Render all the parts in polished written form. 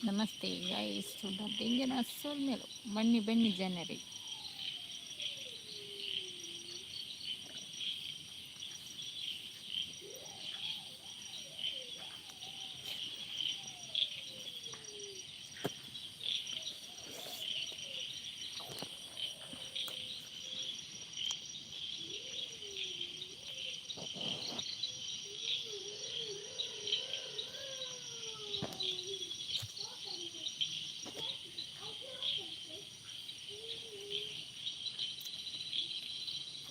Namaste guys, ದಿಂಜನ ಸೊಲ್ಮೆಲು. ಬನ್ನಿ ಬನ್ನಿ ಜನರೇ.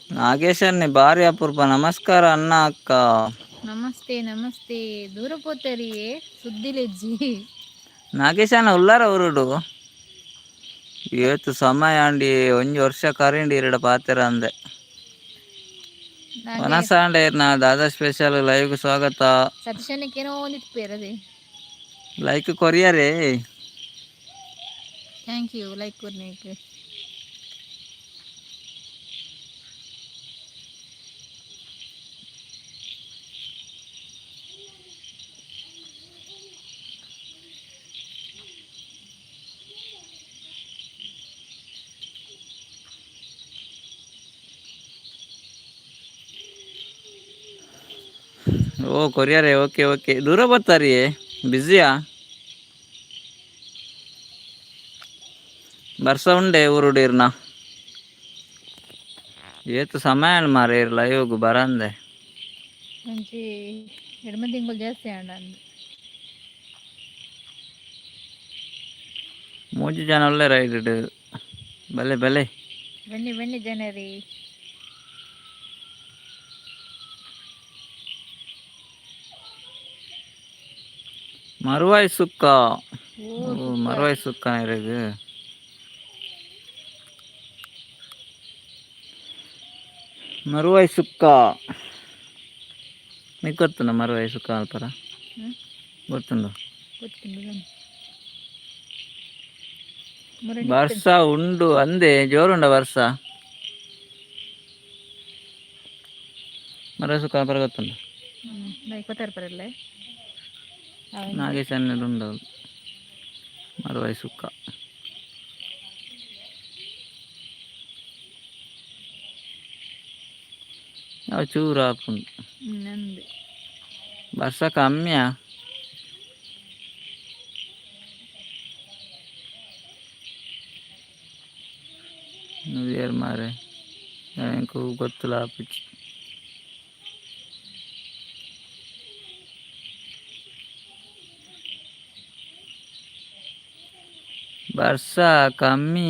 ನಾಗೇಶನ್ನೇ ಭಾರಿ ಅಪರೂಪ. ನಮಸ್ಕಾರ ಅಣ್ಣ, ಅಕ್ಕ. ನಮಸ್ತೆ ನಮಸ್ತೆ. ದೂರ ಪೋತರಿಯೇ, ಸುದ್ದಿಲೆಜ್ಜಿ. ನಾಗೇಶನ ಉಲ್ಲಾರ ಊರುಡು? ಏತು ಸಮಯ ಅಂಡಿ, ಒಂಜಿ ವರ್ಷ ಕರಿಂಡಿ ಇರಡ ಪಾತೆರ ಅಂದೆ. ವನಸಾಂಡೆ ನಾ ದಾದಾ ಸ್ಪೆಷಲ್ ಲೈವ್ ಸ್ವಾಗತ. ಸತೀಶನಕ್ಕೇನೋ ಒಂದಿತ್ತು ಪೇರದೆ. ಲೈಕ್ ಕೊರಿಯರೇ. Thank you like ಕೊರ್ನೇಕ್. ಓ ಕೊರಿಯರೇ, ಓಕೆ ಓಕೆ. ದೂರ ಬರ್ತಾರಿಯೇ, ಬ್ಯುಸಿಯಾ? ಬರ್ಸ ಉಂಡೆ ಊರುಡೀರ್ನ? ಏತು ಸಮಯ ಮಾರೆ ಲೈವ್ಗ್ ಬರಂದೆ. ಒಂಜಿ ಎಡ್ಮ ತಿಂಗಳು ಜಾಸ್ತಿ ಆಂಡ ಅಂದ್. ಮೂಜಿ ಜನ ಉಲ್ಲೆರ್ ಐಡ್, ಬಲೆ ಬಲೆ. ಬನ್ನಿ ಬನ್ನಿ ಜನರೇ. ಮರುವಾಯಿ ಸುಕ್ಕ. ಓ. ಓ, ಮರುವಾಯಿ ಸುಕ್ಕ ಇರಗ್. ಮರುವಾಯಿ ಸುಕ್ಕ మీకు ಗೊತ್ತುಂಡ? ಮರುವಾಯಿ ಸುಕ್ಕ ಅಲ್ಪರ? ಹ್ಮ್? ಗೊತ್ತುಂಡು? ಗೊತ್ತುಂಡು ಬನ್ನಿ. ಮುರಣಿ. ಬರ್ಸ ಉಂಡು ಅಂದೆ, ಜೋರುಂಡ ಬರ್ಸ. ಮರುವಾಯಿ ಸುಕ್ಕ ಅಲ್ಪರ ಗೊತ್ತುಂಡು? ಲೈಕ್ ಕೊತ್ತಾರ ಪರಲ್ಲ. ನಾಗೇಶ್ ಉಂಡು ಮರುವಾಯಿ ಸುಕ್ಕ. ಅವು ಚೂರು ಆಪುಂಡು. ನಂದು. ಬರ್ಸ ಕಮ್ಮಿಯಾ? నువ్వేరు మారే, ఇంకో గొత్తులు ఆపించి. ಬರ್ಸ ಕಮ್ಮಿ.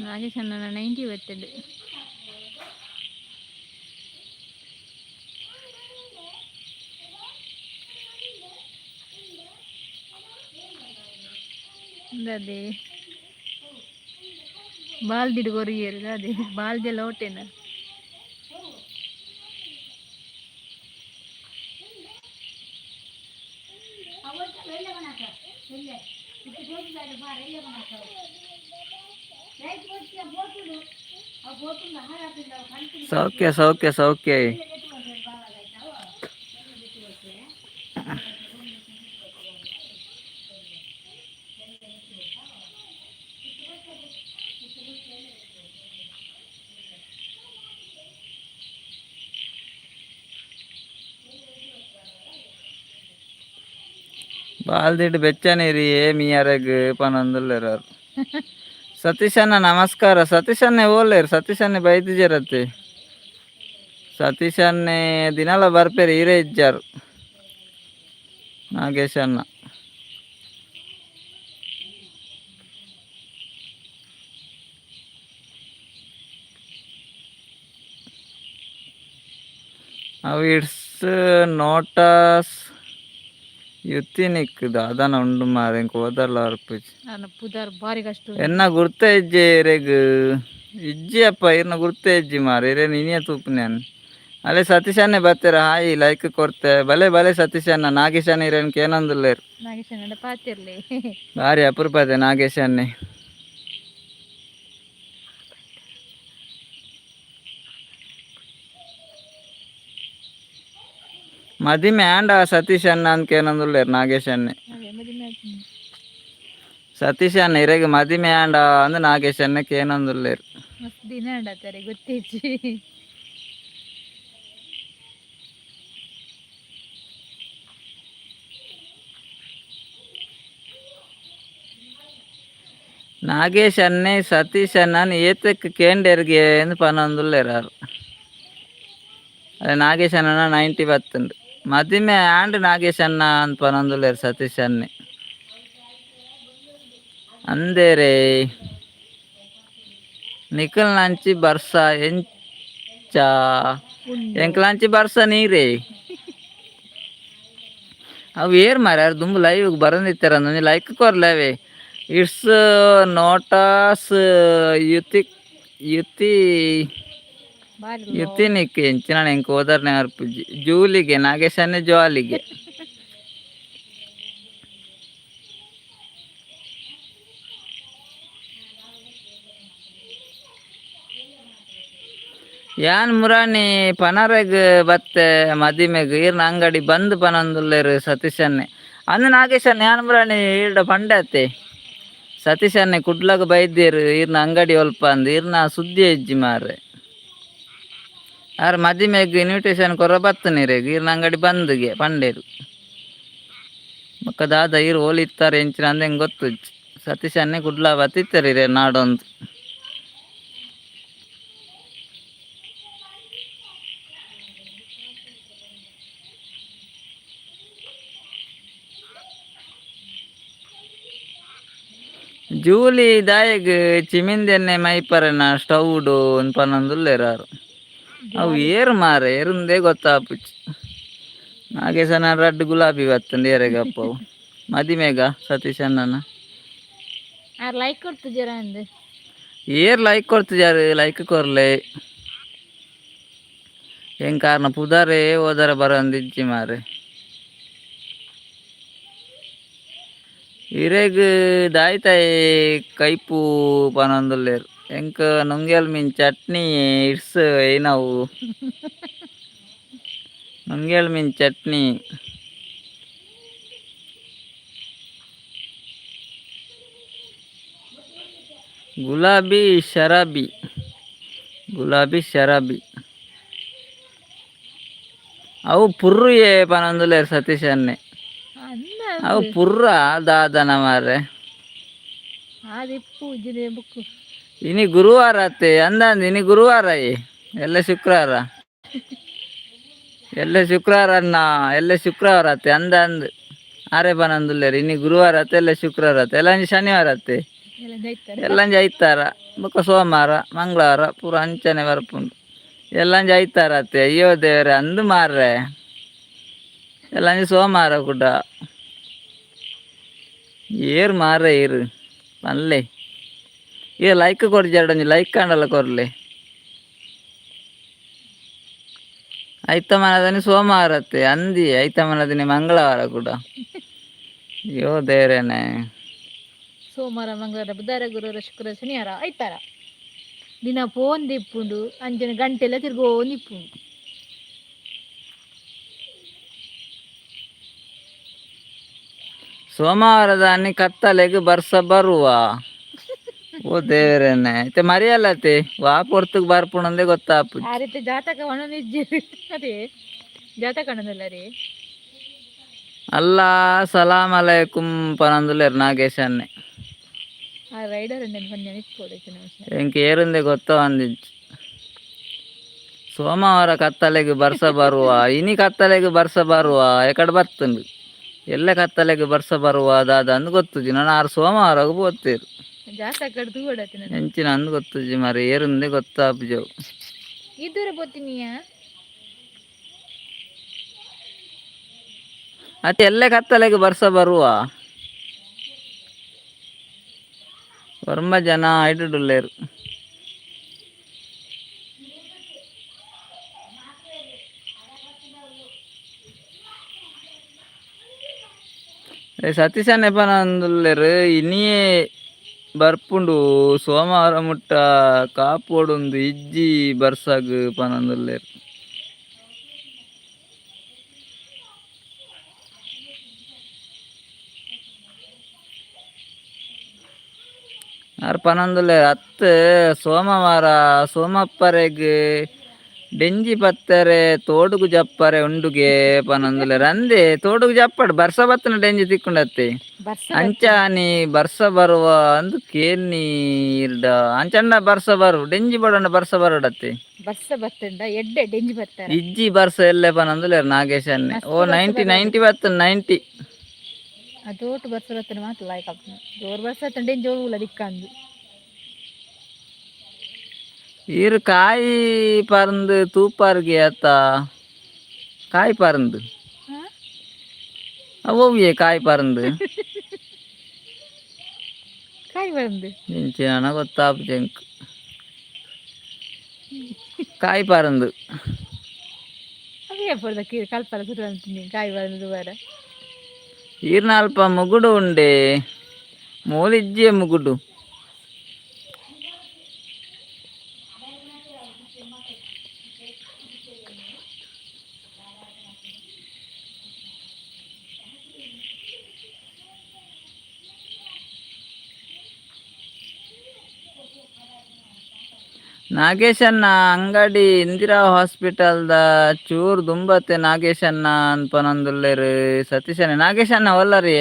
ರಾಜೇಶ್ ಅಣ್ಣನ 90 ಬರ್ತದೆ. ಅದೇ ಬಾಲ್ದಿಡ್ ಕೊರಿಯರ್, ಅದೇ ಬಾಲ್ದೆಲ್ಲ ಓಟೇನ. ಸೌಖ್ಯ ಸೌಖ್ಯ ಸೌಖ್ಯ. ಬಾಲ್ದಿಡ್ ಬೆಚ್ಚನೇರಿ ಮೀಯರೆಗ್ ಪನೊಂದುಲ್ಲೆರ್. ಸತೀಶಣ್ಣ ನಮಸ್ಕಾರ. ಸತೀಶನ್ನೇ ಓಲ್ಲೇರು? ಸತೀಶನ್ನೇ ಬೈದಿಜರತ್ತೆ. ಸತೀಶನ್ನೇ ದಿನಲ ಬರ್ಪೇರು, ಈರೇ ಇಜ್ಜಾರು. ನಾಗೇಶಣ್ಣ ಅವು it's ನೋಟಸ್ ಯುತಿನಿಕ್ ದಾದನ ಉಂಡು ಮಾರೆ, ಎಂಕ್ ಓದರ್ಲ ಬರ್ಪುಜಿ. ಅನ್ನ ಪುದರ್ ಬಾರಿ ಕಷ್ಟ. ಎನ್ನ ಗುರ್ತ ಇಜ್ಜೆ ಇರೆಗ್. ಇಜ್ಜಿ ಅಪ್ಪ, ಇರ್ನ ಗುರ್ತೇ ಇಜ್ಜಿ ಮಾರ, ಇರೇನು ಇನಿಯ ತೂಪುನೇನು. ಅಲ್ಲೇ ಸತೀಶನ್ನೇ ಬರ್ತೀರ, ಹಾಯ್, ಲೈಕ್ ಕೊಡ್ತೆ. ಬಲೆ ಬಲೆ ಸತೀಶಣ್ಣ, ನಾಗೇಶಣ್ಣ ಇರೇನು ಕೇನೊಂದುಲ್ಲೇರು. ನಾಗೇಶನ ಪಾತಿರ್ಲಿ. ಭಾರಿ ಅಪರೂಪದೆ ನಾಗೇಶನ್ನೇ. ಮದಿಮೆ ಆಂಡ ಸತೀಶಣ್ಣ ಅಂತ ಕೇನೊಂದುಲ್ಲೇರು ನಾಗೇಶನ್ನೇ. ಅದೇ ಮದಿಮೆ ಆಯ್ತು. ಸತೀಶಣ್ಣ ಇರೆಗ್ ಮದಿಮೆ ಆಂಡ ಅಂದ್ ನಾಗೇಶಣ್ಣ ಕೇನೊಂದುಲ್ಲೇರು. ಮಸ್ತ್ ದಿನ ಆಡತ್ತಾರೆ ಗೊತ್ತೇಜಿ. ನಾಗೇಶ್ ಅನ್ನೆ ಸತೀಶ್ ಅಣ್ಣನ್ ಏತಕ್ ಕೇಂಡೆರ್ಗೆ ಎಂದು ಪನೊಂದುಲ್ಲೇರು ಆರ್. ಅದೇ ನಾಗೇಶ್ ಅಣ್ಣನ 90 ಬತ್ತುಂಡು. ಮದಿಮೆ ಆಂಡ್ ನಾಗೇಶ್ ಅಣ್ಣ ಅಂದ್ ಪನೊಂದುಲ್ಲೇರು ಸತೀಶ್ ಅನ್ನೆ. ಅಂದೇರೇ, ನಿಕಲ್ನಂಚಿ ಬರ್ಸ ಎಂಚ? ಎಂಕ್ಲಂಚಿ ಬರ್ಸ ನೀರೇ. ಅವು ಏರ್ ಮಾರ್ರೆ, ಆರ್ ದುಂಬು ಲೈವ್ ಬರಂದಿತ್ತೆರ್, ಒಂಜಿ ಲೈಕ್ ಕೊರ್ಲೆ. It's ನೋಟಾಸ್ ಯುತಿ ಯುತಿ ಬಾರಿ. ಯುತಿನಿಕ್ ಎಂಚಿನ ಎಂಕ್ ಓದರ್ನೆ ಬರ್ಪುಜಿ. ಜೂಲಿಗೆ ನಾಗೇಶನ್ನೇ ಜಾಲಿಗೆ. ಯಾನ್ ಮುರಾಣಿ ಪನರೆಗ್ ಬತ್ತೆ ಮದಿಮೆಗ್, ಈರ್ನ ಅಂಗಡಿ ಬಂದ್ ಪನೊಂದುಲ್ಲೆರ್ ಸತೀಶನ್ನೇ. ಅಂದ್ ನಾಗೇಶನ್ನೇ, ಯಾನ್ ಮುರಾಣಿ ಈರ್ಡ ಪಂಡೆ ಅತ್ತೆ, ಸತೀಶನ್ನೇ ಕುಡ್ಲಗ್ ಬೈದೇರ್, ಈರ್ನ ಅಂಗಡಿ ಒಲ್ಪ ಅಂದ್. ಈರ್ನ ಸುದ್ದಿ ಇಜ್ಜಿ ಮಾರ್ರೆ. ಆರ್ ಮದಿಮೆಗ್ ಇನ್ವಿಟೇಷನ್ ಕೊರ ಬತ್ತನಿರೆಗ್, ಈರ್ನ ಅಂಗಡಿ ಬಂದ್ಗೆ ಪಂಡೇರು. ಬೊಕ್ಕ ದಾದ ಈರ್ ಓಲು ಇತ್ತಾರೆ ಎಂಚಿನ ಅಂದ್ ಎಂಕ್ ಗೊತ್ತುಜ್ಜಿ. ಸತೀಶನ್ನೇ ಕುಡ್ಲ ಬತ್ತಿತ್ತೆರ್ ಇರೆ ನಾಡೊಂದು. ಜೂಲಿ ದಾಯೆಗ್ ಚಿಮಿಂದೆನ್ನೆ ಮೈಪರೆನ ಸ್ಟೌಡ್ ಪನೊಂದುಲ್ಲೆರ್ ಆರ್. ಅವು ಏರ್ ಮಾರ್ರೆ, ಏರುಂದೇ ಗೊತ್ತಾಪುಜಿ. ನಾಗೇಶನ ರಡ್ಡ್ ಗುಲಾಬಿ ಬತ್ತುಂಡು, ಏರೆಗಪ್ಪ ಅವು? ಮದಿಮೆಗ ಸತೀಶಣ್ಣನ? ಆರ್ ಲೈಕ್ ಕೊಡ್ತು ಜರ ಅಂದ್. Hair like ಕೊಡ್ತಿಜಾರು? ಲೈಕ್ ಕೊರ್ಲೆ. ಎಂಕ್ ಆರ್ನ ಪುದರೇ ಓದರ ಬರಂದಿಜ್ಜಿ ಮಾರ್ರೆ. ಇರೆಗ್ ದಾಯ್ತಾಯ್ ಕೈಪು ಪನೊಂದುಲ್ಲೆರ್. ಎಂಕ್ ನುಂಗೆಲ್ ಮೀನ್ ಚಟ್ನಿ. It's ಏನವು ನುಂಗೆಲ್ ಮೀನ್ ಚಟ್ನಿ. ಗುಲಾಬಿ ಶರಾಬಿ, ಗುಲಾಬಿ ಶರಾಬಿ. ಅವು ಪುರ್ರುಯೆ ಪನೊಂದುಲ್ಲೆರ್ ಸತೀಶ್ ಅನ್ನೆ. ಅಂದ. ಅವು ಪುರ್ರ ದಾದನ ಮಾರ್ರೆ. ಆದಿಪ್ಪು ಇಜ್ಜಿದೆ ಬುಕ್. ಇನಿ ಗುರುವಾರ ಅತ್ತೆ. ಅಂದಂದು ಇನಿ ಗುರುವಾರ ಎಲ್ಲ ಶುಕ್ರವಾರ, ಎಲ್ಲ ಶುಕ್ರವಾರ ಅನ್ನ, ಎಲ್ಲ ಶುಕ್ರವಾರ ಅತ್ತೆ. ಅಂದ ಅಂದ್ ಆರೆ ಪನೊಂದುಲ್ಲೆರ್. ಇನಿ ಗುರುವಾರ ಅತ್ತೆ, ಎಲ್ಲ ಶುಕ್ರವಾರ ಅತ್ತೆ, ಎಲ್ಲ ಶನಿವಾರ ಅತ್ತೆ. ಎಲ್ಲ ಜೈತಾರೆ. ಎಲ್ಲಂಜಿ ಐತಾರ, ಬೊಕ್ಕ ಸೋಮವಾರ, ಮಂಗಳವಾರ ಪೂರ ಅಂಚನೆ ಬರ್ಪುಂಡು. ಎಲ್ಲಂಜಿ ಐತಾರ ಅತ್ತೆ. ಅಯ್ಯೋ ದೇವರೇ, ಅಂದು ಮಾರ್ರೆ, ಎಲ್ಲಂಜಿ ಸೋಮವಾರ ಕೂಡ. ಏರ್ ಮಾರ್ರೆ ಏರು ಪನ್ಲೆ. ಏ ಲೈಕ್ ಕೊರ್ಜಾಡ, ಒಂಜಿ ಲೈಕ್ ಆಂಡಲ ಕೊರ್ಲೆ. ಐತಮನದನಿ ಸೋಮವಾರ ಅತ್ತೆ. ಅಂದಿ ಐತಮನದಿನಿ ಮಂಗಳವಾರ ಕೂಡ. ಅಯ್ಯೋ ದೇವರೇನೆ. ಸೋಮವಾರ, ಮಂಗಳವಾರ, ಬುಧವಾರ, ಗುರುವಾರ, ಶುಕ್ರವಾರ, ಶನಿವಾರ, ಐತಾರ ದಿನ ಫೋನ್ ದಿಪ್ಪುಂಡು. ಅಂಚನೆ ಗಂಟೆಲ್ಲ ತಿರ್ಗೋಂದು ಇಪ್ಪುಂಡು. ಸೋಮವಾರದಾನಿ ಕತ್ತಲೆಗ್ ಬರ್ಸ ಬರುವ. ಓ ದೇವರೇನೆ, ಇತ್ತೆ ಮರಿಯಲ್ಲತೆ ವಾ ಪೊರ್ತುಗ್ ಬರ್ಪುಂಡಂದೇ ಗೊತ್ತಾಪುಜಿ. ಆ ರೀತಿ ಜಾತಕ ಒಣನಿಜ್ಜಿ, ಅದೇ ಜಾತಕ ಅಣದಲ್ಲ ರೀ. ಅಲ್ಲ, ಸಲಾಮ್ ಅಲೈಕುಂ ಪನೊಂದುಲ್ಲೆರ್ ನಾಗೇಶ್ ಅನ್ನೆ. ಆ ರೈಡರ್ ಪಂಜ ಇಪ್ಪೋಡು ನಿಮಿಷ. ಎಂಕ್ ಏರುಂದೆ ಗೊತ್ತವಂದಿಜ್ಜಿ. ಸೋಮವಾರ ಕತ್ತಲೆಗ್ ಬರ್ಸ ಬರುವ, ಇನಿ ಕತ್ತಲೆಗ್ ಬರ್ಸ ಬರುವ, ಎಕಡೆ ಬತ್ತುಂಡು ಎಲ್ಲ ಕತ್ತಲೆಗ್ ಬರ್ಸ ಬರುವ ದಾದ ಅಂದ್ ಗೊತ್ತುಜಿ. ನನ ಆರ್ ಸೋಮವಾರಗ್ ಪೋತೇರು. ಜಾತಕ ತೂವಡತ್ತಿನ. ಎಂಚಿನ ಅಂದ್ ಗೊತ್ತುಜಿ ಮಾರ್ರೆ, ಏರುಂದೆ ಗೊತ್ತಾಪುಜಿ ಅವು. ಇದೂರ ಪೋತಿನಿಯಾ? ಅತ್ತೆ, ಎಲ್ಲೆ ಕತ್ತಲೆಗ್ ಬರ್ಸ ಬರುವ. ಒರ್ಂಬ ಜನ ಐಟುಡುಲ್ಲೆರ್. ಸತೀಶನ್ನೆ ಪನೊಂದುಲ್ಲೆರ್ ಇನಿಯೇ ಬರ್ಪುಂಡು ಸೋಮವಾರ ಮುಟ್ಟ ಕಾಪೊಡುಂದು ಇಜ್ಜಿ ಬರ್ಸಗ್ ಪನೊಂದುಲ್ಲೆರ್. ಆರ್ ಪನೊಂದುಲ್ಲೆರ್ ಅತ್ತ್ ಸೋಮವಾರ ಸೋಮಪ್ಪರೆಗ್ ಡೆಂಜಿ ಪತ್ತರೆ ತೋಡುಗು ಜಪ್ಪರೆ ಉಂಡುಗೆ ಪನೊಂದುಲ್ಲೆರ್. ಅಂದೆ ತೋಡುಗು ಜಪ್ಪಡ್ ಬರ್ಸ ಬತ್ತನ ಡೆಂಜಿ ತಿಕ್ಕುಂಡತ್ತೆ. ಬರ್ಸ. ಅಂಚ ನೀ ಬರ್ಸ ಬರುವ ಅಂದು ಕೇನ್ನೀರ್ಡ ಅಂಚಂಡ ಬರ್ಸ ಬರು ಡೆಂಜಿ ಬಡೋಣ ಬರ್ಸ ಬರೋಡತ್ತೆ. ಬರ್ಸ ಬತ್ತಂಡ ಎಡ್ಡೆ ಡೆಂಜಿ ಬರ್ತಾರೆ. ಇಜ್ಜಿ ಬರ್ಸ ಎಲ್ಲೆ ಪನೊಂದುಲ್ಲೆರ್ ನಾಗೇಶನ್ನೆ. ಓ 90 90 ಬತ್ತು 90. ಆ ತೋಟು ಬರ್ಸ ಬತ್ತನ ಮಾತ್ರ ಲಾಯ್ಕ್ ಆಪುಂಡು. ಜೋರು ಬರ್ಸ ಬತ್ತಂಡ ಡೆಂಜಿ ಒವುಲ ದಿಕ್ಕಂದು. ಈರ್ ಕಾಯಿ ಪರಂದು ತೂಪಾರ್ಗೆ ಅತ್ತ ಕಾಯಿ ಪರಂದು? ಹಾ? ಅವು ಕಾಯಿ ಪರಂದು. ಕಾಯಿ ಬಂದು. ಎಂಚಿನ ಗೊತ್ತಾಪುಜಿ ಎಂಕ್ ಕಾಯಿ ಪರಂದು. ಅವೇ ಪೋರ್ದ ಕಲ್ಪಲ ಸುರು ಅಂತೀನಿ ಕಾಯಿ ಬಂದು ಬರ. ಈರ್ನ ಅಲ್ಪ ಮುಗುಡು ಉಂಡೆ ಮೂಲಿಜ್ಜೆ ಮುಗುಡು. ನಾಗೇಶಣ್ಣ ಅಂಗಡಿ ಇಂದಿರಾ ಹಾಸ್ಪಿಟಲ್ದ ಚೂರು ದುಂಬತ್ತೆ ನಾಗೇಶಣ್ಣ ಅನ್ಪನೊಂದುಲ್ಲೆರ್ ಸತೀಶಣ್ಣ. ನಾಗೇಶಣ್ಣ ಒಲ್ಲರಿ.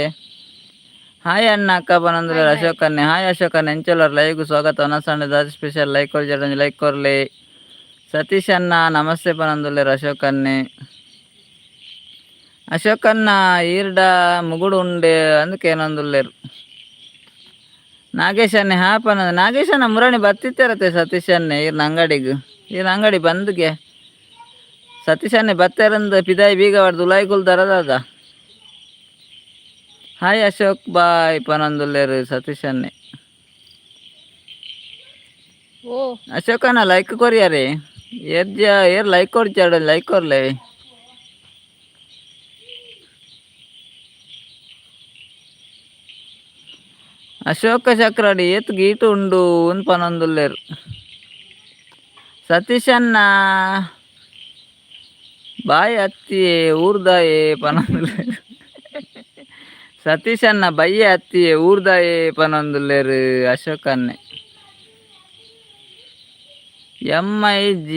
ಹಾಯ್ ಅಣ್ಣ ಅಕ್ಕ ಪನೊಂದುಲ್ಲೆರ್ ಅಶೋಕ್ ಅಣ್ಣೆ. ಹಾಯ್ ಅಶೋಕ್ ಅಣ್ಣ, ಎಂಚೊಲ್ಲರ್? ಲೈವ್ಗ್ ಸ್ವಾಗತ. ವನಸಂಡ ದಾದ ಸ್ಪೆಷಲ್? ಲೈಕ್ ಕೊರ್ಜಡ ಲೈಕ್ ಕೊರ್ಲೆ. ಸತೀಶ್ ಅಣ್ಣ ನಮಸ್ತೆ ಪನೊಂದುಲ್ಲೆರ್ ಅಶೋಕ್ ಅಣ್ಣೆ. ಅಶೋಕ್ ಅಣ್ಣ ಈರ್ಡ ಮುಗುಡು ಉಂಡೆ ಅಂದ್ ಕೇನೊಂದುಲ್ಲೆರ್. ನಾಗೇಶ್ ಅಣ್ಣೆ ಹಾ ಪನ. ನಾಗೇಶ್ ಅಣ್ಣ ಮುರಣಿ ಬತ್ತಿತ್ತರತೆ ಸತೀಶ್ ಅಣ್ಣೆ ಈರ್ನ ಅಂಗಡಿಗ್. ಈರ್ನ ಅಂಗಡಿ ಬಂದ್ಗೆ ಸತೀಶ್ ಅಣ್ಣೆ ಬತ್ತೆರಂದು ಪಿದಾಯಿ ಬೀಗ ಹೊಡ್ದು ಉಲಾಯಿ ಕುಲ್ದಾರ ದಾದ. ಹಾಯ್ ಅಶೋಕ್ ಬಾಯ್ ಪನೊಂದುಲ್ಲೆರ್ ಸತೀಶ್ ಅಣ್ಣೆ. ಓ. ಅಶೋಕ್ ಅಣ್ಣ ಲೈಕ್ ಕೊರಿಯರೆ. ಏರ್ ಜ ಏರ್ ಲೈಕ್ ಕೊರ್ಚಾಡ ಲೈಕ್ ಕೊರ್ಲೆ. ಅಶೋಕ ಚಕ್ರಡಿ ಏತ್ ಗೀಟು ಉಂಡು ಉಂದು ಪನೊಂದುಲ್ಲೆರ್. ಸತೀಶ್ ಅಣ್ಣ ಬಾಯ್ ಅತ್ತಿಯೇ ಊರ್ದಾಯೇ ಪನೊಂದುಲ್ಲೆರ್. ಸತೀಶ್ ಅಣ್ಣ ಬಯ್ಯ ಅತ್ತಿಯೇ ಊರ್ದಾಯೇ ಪನೊಂದುಲ್ಲೆರ್ ಅಶೋಕ್ ಅಣ್ಣೆ. M I G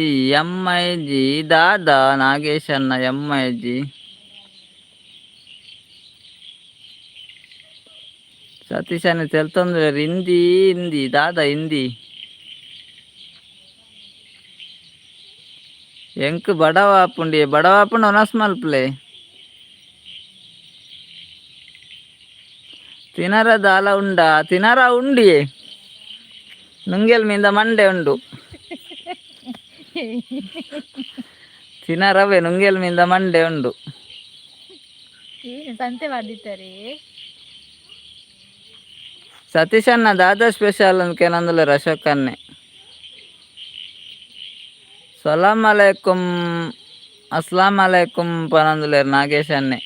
M I G ದಾದಾ ನಾಗೇಶ್ ಅಣ್ಣ? ಎಮ್ I G Satish ಅಣ್ಣ ತೆಲ್ತೊಂದುಲ್ಲೆರ್. ಹಿಂದಿ ಹಿಂದಿ ದಾದಾ ಹಿಂದಿ? ಎಂಕ್ ಬಡವ ಆಪುಂಡಿ ಬಡವ ಆಪುಂಡು ಒನಸ್ ಮಲ್ಪುಲೆ. ತಿನರ ದಾಲ ಉಂಡಾ? ತಿನರ ಉಂಡಿ ನುಂಗೆಲ್ ಮೀಂದ ಮಂಡೆ ಉಂಡು. ತಿನರವೇ ನುಂಗೆಲ್ ಮೀಂದ ಮಂಡೆ ಉಂಡು. ಏನು ಸಂತೆ ಮಾಡಿದ್ದಾರೆ? ಸತೀಶ್ ಅಣ್ಣ ದಾದಾ ಸ್ಪೆಷಲ್ ಅಂತ ಕೇನೊಂದುಲ್ಲೆರ್ ಅಶೋಕ್ ಅಣ್ಣೆ. ಸಲಾಮ್ ಅಲೈಕುಂ ಅಸ್ಲಾಂ ಅಲೈಕುಂ ಪನೊಂದುಲ್ಲೆರ್ ನಾಗೇಶ್ ಅಣ್ಣೆ.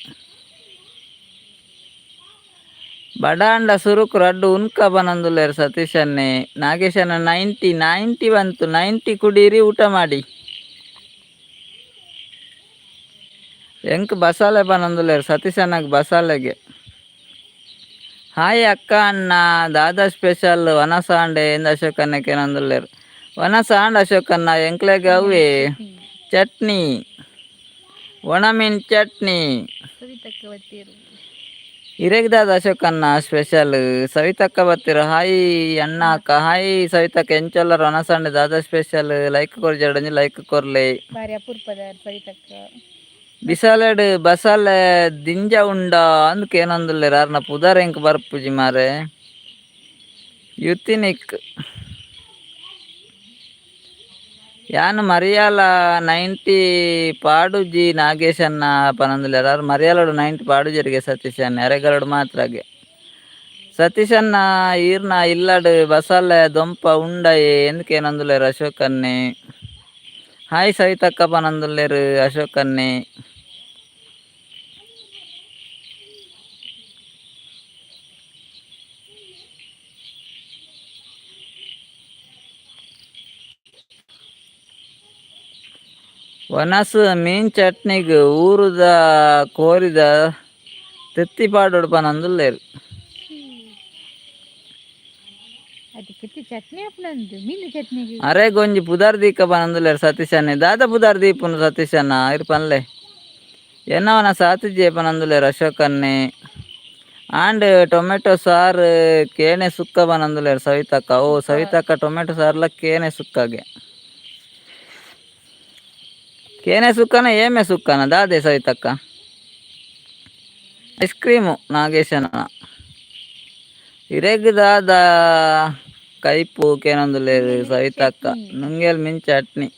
ಬಡಾಂಡ ಸುರುಕು ರಡ್ಡು ಉನ್ಕ ಪನೊಂದುಲ್ಲೆರ್ ಸತೀಶ್ ಅಣ್ಣೆ. ನಾಗೇಶ್ ಅಣ್ಣ 90 90 ಬಂತು. 90 ಕುಡೀರಿ ಊಟ ಮಾಡಿ. ಎಂಕ್ ಬಸಾಲೆ ಪನೊಂದುಲ್ಲೆರ್ ಸತೀಶ್ ಅಣ್ಣಗ್ ಬಸಾಲೆಗೆ. ಹಾಯ್ ಅಕ್ಕ ಅಣ್ಣ ದಾದಾ ಸ್ಪೆಷಲ್ ವನಸಾಂಡೆ ಎಂದ ಅಶೋಕ್ ಅಣ್ಣ ಕೇನೊಂದುಲ್ಲೆರ್. ವನಸಾಂಡ್ ಅಶೋಕ್ ಅಣ್ಣ ಎಂಕ್ಲೆಗ್ ಅವೇ ಚಟ್ನಿ ಒಣಮೀನ್ ಚಟ್ನಿ. ಸವಿತಕ್ಕ ಬತ್ತೀರು. ಇರೆಗ್ ದಾದ ಅಶೋಕ್ ಅಣ್ಣ ಸ್ಪೆಷಲ್? ಸವಿತಕ್ಕ ಬತ್ತಿರು. ಹಾಯ್ ಅಣ್ಣ ಅಕ್ಕ. ಹಾಯ್ ಸವಿತಕ್ಕ, ಎಂಚೊಲ್ಲರ್? ವನಸಾಂಡೆ ದಾದಾ ಸ್ಪೆಷಲ್? ಲೈಕ್ ಕೊರ್ಜಾಡಂಜಿ ಲೈಕ್ ಕೊರ್ಲೆ. ಬಾರಿ ಅಪರೂಪದಾರ್ ಸವಿತಕ್ಕ. ಬಿಸಾಲೆಡ್ ಬಸಾಲೆ ದಿಂಜ ಉಂಡ ಅಂದ್ ಕೇನೊಂದುಲ್ಲೆರ್. ಅರ್ನ ಪುದರ್ ಎಂಕ್ ಬರ್ಪುಜಿ ಮಾರೆ. ಯುತಿನಿಕ್ ಯಾನ್ ಮರಿಯಾಲ 90 ಪಾಡುಜಿ ನಾಗೇಶಣ್ಣ ಪನೊಂದುಲ್ಲೆರ್. ಆರ್ ಮರಿಯಾಲಡ್ 90 ಪಾಡುಜೆರಿಗೆ ಸತೀಶ್ ಅಣ್ಣ ಅರೆಗಲಡ್ ಮಾತ್ರ. ಸತೀಶಣ್ಣ ಈರ್ನ ಇಲ್ಲಡ್ ಬಸಾಲೆ ದೊಂಪ ಉಂಡಯೆ ಎಂದ್ ಕೇನೊಂದುಲ್ಲೆರ್ ಅಶೋಕ್ ಅಣ್ಣೆ. ಹಾಯ್ ಸವಿತಕ್ಕ ಒನಸ್ ಮೀನ್ ಚಟ್ನಿಗ್ ಊರುದ ಕೋರಿದ ತೆತ್ತಿ ಪಾಡೊಡು ಪನೊಂದುಲ್ಲೆರ್. ಅದಕ್ಕೆ ಚಟ್ನಿ ಅಪ್ಪನಂದು ಮೀನು ಚಟ್ನಿಗೆ. ಅರೆಗೊಂಜಿ ಪುದರ್ ದೀಕ ಪನೊಂದುಲ್ಲೆರ್ ಸತೀಶನ್ನೆ. ದಾದ ಪುದರ್ ದೀಪುನು ಸತೀಶಣ್ಣ? ಇರ್ ಪನ್ಲೆ. ಎನ್ನವನ ಸಾತಿಜೆ ಪನೊಂದುಲ್ಲೆರ್ ಅಶೋಕನ್ನೆ. ಆಂಡ್ ಟೊಮೆಟೊ ಸಾರು ಕೇನೆ ಸುಕ್ಕ ಪನೊಂದುಲ್ಲೆರ್ ಸವಿತಕ್ಕ. ಓ ಸವಿತಕ್ಕ, ಟೊಮೆಟೊ ಸಾರ್ಲ ಕೇನೆ ಸುಕ್ಕಗೆ. ಕೇನೆ ಸುಕ್ಕನ, ಏಮೆ ಸುಕ್ಕನ, ದಾದೆ ಸವಿತಕ್ಕ? ಐಸ್ ಕ್ರೀಮು ನಾಗೇಶನ. ಇರೆಗ್ ದಾದ ಕೈಪು ಕೇನೊಂದುಲ್ಲೆರ್ ಸವಿತಕ್ಕ. ನುಂಗೆಲ್ ಮೀನ್ ಚಟ್ನಿ.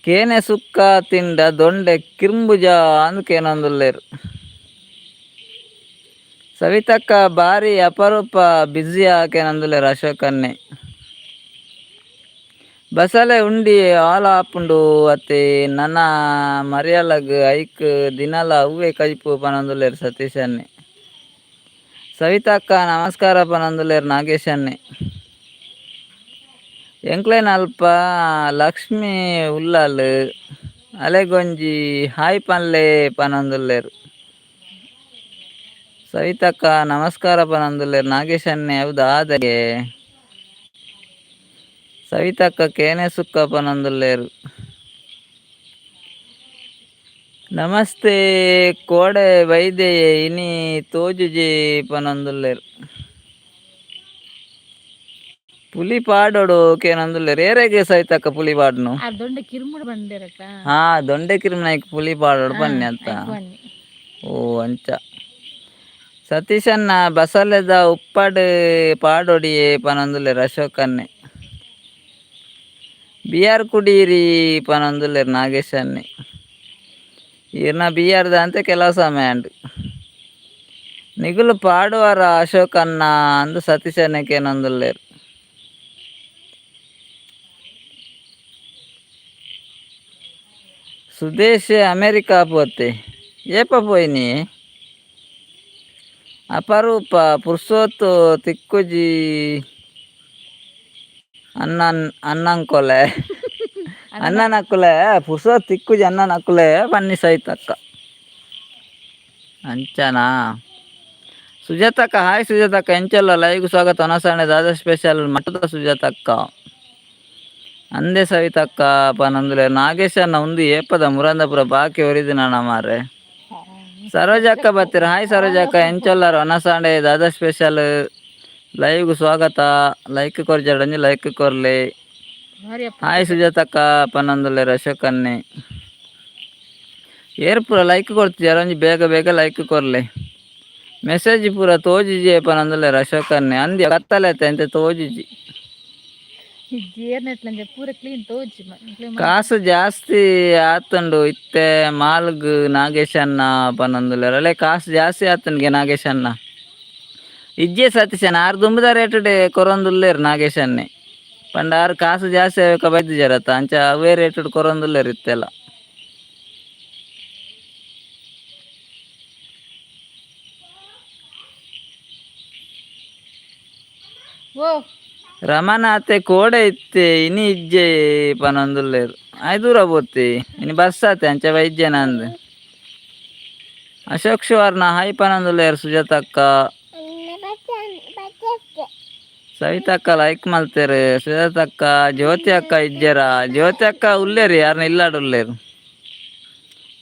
ಕೇನೆ ಸುಕ್ಕ ತಿಂಡ ದೊಂಡೆ ಕಿರ್ಂಬುಜ ಅಂದ್ ಕೇನೊಂದುಲ್ಲೆರ್. ಸವಿತಕ್ಕ ಬಾರಿ ಅಪರೂಪ ಬ್ಯುಸಿಯಾ ಕೇನೊಂದುಲ್ಲೆರ್ ಅಶೋಕನ್ನೆ. ಬಸಲೆ ಉಂಡಿ ಆಲ ಆಪುಂಡು ಅತೆ ನನ ಮರಿಯಲಗ್ ಐಕ್ ದಿನಲ ಅವ್ವೆ ಕಜಿಪು ಪನೊಂದುಲ್ಲೆರ್ ಸತೀಶನ್ನೆ. ಸವಿತಕ್ಕ ನಮಸ್ಕಾರ ಪನೊಂದುಲ್ಲೆರ್ ನಾಗೇಶನ್ನೆ. ಎಂಕ್ಲೆನ ಅಲ್ಪ ಲಕ್ಷ್ಮಿ ಉಲ್ಲಾಲ್, ಅಲೆಗೊಂಜಿ ಹಾಯ್ ಪನ್ಲೆ ಪನೊಂದುಲ್ಲೆರ್. ಸವಿತಕ್ಕ ನಮಸ್ಕಾರ ಪನೊಂದುಲ್ಲೆರ್ ನಾಗೇಶನ್ನೆ. ಅವು ದಾದಗೆ ಸವಿತಕ್ಕ? ಕೇನೆ ಸುಕ್ಕ ಪನೊಂದುಲ್ಲೆರ್. ನಮಸ್ತೆ, ಕೋಡೆ ಬೈದೆಯೆ, ಇನಿ ತೋಜುಜಿ ಪನೊಂದುಲ್ಲೆರ್. ಪುಲಿ ಪಾಡೊಡು ಕೇನೊಂದುಲ್ಲೆರ್. ಏರೆಗ್ ಸವಿತಕ್ಕ ಪುಲಿ ಪಾಡ್ನು? ಆ ದೊಂಡೆ ಕಿರ್ಮುಡು ಬಂದಿರಕ್ಕ. ಹಾ, ದೊಂಡೆ ಕಿರ್ಮನಾಯ್ಕ್ ಪುಲಿ ಪಾಡೊಡು ಪನ್ನಿ ಅಂತ. ಬನ್ನಿ. ಓ ಅಂಚ. ಸತೀಶನ್ನ ಬಸಲೆದ ಉಪ್ಪಡ್ ಪಾಡೊಡಿಯೇ ಪನೊಂದುಲ್ಲೆರ್ ಅಶೋಕನ್ನೆ. ಬಿಯರ್ ಕುಡೀರಿ ಪನೊಂದುಲ್ಲೆರ್ ನಾಗೇಶನ್ನೆ. ಈರ್ನ ಬಿಯರ್ದ ಅಂತೆ ಕೆಲವು ಸಮಯ ಅಂಡ್. ನಿಗುಲು ಪಾಡುವರ ಅಶೋಕನ್ನ ಅಂದು ಸತೀಶನ್ನೆ ಕೇನೊಂದುಲ್ಲೆರ್. ಸುದೇಶ್ ಅಮೆರಿಕಾ ಪೋತೆ, ಏಪ ಪೋಯಿನಿ? ಅಪರೂಪ ಪುರ್ಸೋತು ತಿಕ್ಕುಜಿ ಅಣ್ಣನ್ ಅಣ್ಣಂಕೊಲೆ ಅಣ್ಣನಕ್ಕುಲೆ ಪುರ್ಸೋತ್ ತಿಕ್ಕುಜಿ ಅಣ್ಣನಕ್ಕುಲೆ ಪನ್ನಿ ಸೈತಕ್ಕ. ಅಂಚನಾ ಸುಜಾತಕ್ಕ? ಹಾಯ್ ಸುಜಾತಕ್ಕ, ಎಂಚಲ್ಲ? ಲೈವ್ ಸ್ವಾಗತ. ಒನಸಾಣೆ ದಾದ ಸ್ಪೆಷಲ್ ಮಟ್ಟದ ಸುಜಾತಕ್ಕ? ಅಂದೆ ಸವಿತಕ್ಕ ಪನೊಂದುಲ್ಲೆರ್. ನಾಗೇಶಣ್ಣ ಉಂದು ಏಪದ ಮುರಂದಪುರ ಬಾಕಿ ಒರಿದಿನ ಮಾರ್ರೆ. ಸರೋಜಕ್ಕ ಬತ್ತೀರ. ಹಾಯ್ ಸರೋಜಕ್ಕ, ಎಂಚೊಲ್ಲರ್? ಒನಸಾಂಡೆ ದಾದ ಸ್ಪೆಷಲ್? ಲೈವ್ಗ್ ಸ್ವಾಗತ. ಲೈಕ್ ಕೊರ್ಜಾಡಂಜಿ ಲೈಕ್ ಕೊರ್ಲೆ. ಭಾರಿ ಅಪ್ಪ. ಹಾಯ್ ಸುಜಾತಕ್ಕ ಪನೊಂದುಲ್ಲೆರ್ ಅಶೋಕನ್ನೆ. ಏರ್ ಪೂರ ಲೈಕ್ ಕೊರ್ತಿಜಾರ, ಒಂಜಿ ಬೇಗ ಬೇಗ ಲೈಕ್ ಕೊರ್ಲೆ. ಮೆಸೇಜ್ ಪೂರ ತೋಜಿಜೆ ಪನೊಂದುಲ್ಲೆರ್ ಅಶೋಕನ್ನೆ. ಅಂದ್ಯ ಕತ್ತಲೆ ಎಂತ ತೋಜಿಜಿ. ಜೇರ್ನೆಟ್ಲಂಜ ಪೂರ ಕ್ಲೀನ್ ತೋಜಿ. ಕಾಸು ಜಾಸ್ತಿ ಆತುಂಡು ಇತ್ತೆ ಮಾಲ್ಗ್ ನಾಗೇಶಣ್ಣ ಪನೊಂದುಲ್ಲೆರ್. ಅಲ್ಲೇ ಕಾಸು ಜಾಸ್ತಿ ಆತುಂಡ್ಗೆ ನಾಗೇಶಣ್ಣ. ಇಜ್ಜೆ ಸತೀಶಣ್ಣ, ಆರ್ ದುಂಬುದ ರೇಟ್ ಕೊರೊಂದುಲ್ಲೆರ್ ನಾಗೇಶನ್ನೆ. ಪಂಡ ಆರ್ ಕಾಸು ಜಾಸ್ತಿ ಆಯ್ಕ ಬೈದಿಜಾರತ್ತ, ಅಂಚ ಅವೇ ರೇಟ್ ಕೊರೊಂದುಲ್ಲೆರ್ ಇತ್ತೆಲ್ಲ. ಓ. ರಮಣ ಅತ್ತೆ ಕೋಡೆ ಇತ್ತೆ, ಇನಿ ಇಜ್ಜೆ ಪನೊಂದುಲ್ಲೆರ್. ಆಯ್ ದೂರ ಪೋತಿ, ಇನಿ ಬಸ್ ಆತೆ ಅಂಚ ಬೈಜ್ಜೆನ ಅಂದ್. ಅಶೋಕ್ ಶಿವರ್ಣ ಹಾಯ್ ಪನೊಂದುಲ್ಲೆರ್ ಸುಜಾತಕ್ಕ. ಸವಿತಕ್ಕ ಲೈಕ್ ಮಲ್ತೆರ್ ಸುಜಾತಕ್ಕ. ಜ್ಯೋತಿ ಅಕ್ಕ ಇಜ್ಜೆರ? ಜ್ಯೋತಿ ಅಕ್ಕ ಉಲ್ಲೇರಿ, ಯಾರ್ನ ಇಲ್ಲಾಡ್ ಉಲ್ಲೇರು.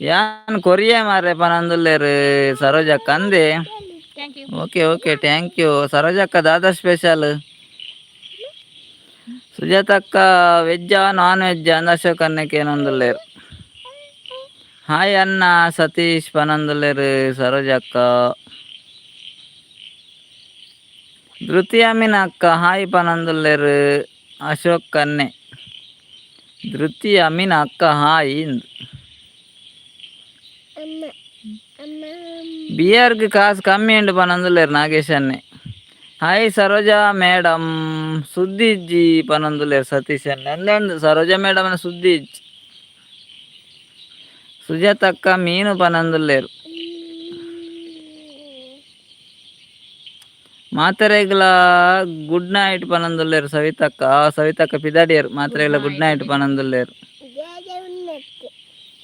ಯಾನ್ ಕೊರಿಯೆ ಮಾರ್ರೆ ಪನೊಂದುಲ್ಲೆರ್ ಸರೋಜಕ್ಕ. ಅಂದೆ. Thank you. Okay okay, thank you ಸರೋಜಕ್ಕ. ದಾದಾ ಸ್ಪೆಷಲ್ ಸುಜಾತಕ್ಕ? ವೆಜ್ಜಾ ನಾನ್ ವೆಜ್ಜಾ ಅಂದ್ ಅಶೋಕ್ ಅಣ್ಣೆ ಕೇನೊಂದುಲ್ಲೆರ್. ಹಾಯ್ ಅಣ್ಣ ಸತೀಶ್ ಪನೊಂದುಲ್ಲೆರ್ ಸರೋಜಕ್ಕ. ಧೃತಿ ಅಮೀನ್ ಅಕ್ಕ ಹಾಯ್ ಪನೊಂದುಲ್ಲೆರ್ ಅಶೋಕ್ ಅಣ್ಣೆ. ಧೃತಿ ಅಮೀನ್ ಅಕ್ಕ ಹಾಯ್. ಬಿಯರ್ಗ್ ಕಾಸು ಕಮ್ಮಿ ಉಂಡು ಪನೊಂದುಲ್ಲೆರ್ ನಾಗೇಶ್ ಅಣ್ಣೆ. ಹಾಯ್ ಸರೋಜಾ ಮೇಡಮ್, ಸುದ್ದಿ ಇಜ್ಜಿ ಪನೊಂದುಲ್ಲೆರ್ ಸತೀಶ್ ಅಣ್ಣೆ. ಅಂದೆ, ಸರೋಜಾ ಮೇಡಮ್ ಸುದ್ದಿ ಇಜ್ಜಿ. ಸುಜಾತಕ್ಕ ಮೀನು ಪನೊಂದುಲ್ಲೆರ್. ಮಾತೆರೆಗ್ಲ ಗುಡ್ ನೈಟ್ ಪನೊಂದುಲ್ಲೆರ್ ಸವಿತಕ್ಕ. ಸವಿತಕ್ಕ ಪಿದಾಡಿಯರ್. ಮಾತೆರೆಗ್ಲ ಗುಡ್ ನೈಟ್ ಪನೊಂದುಲ್ಲೆರ್.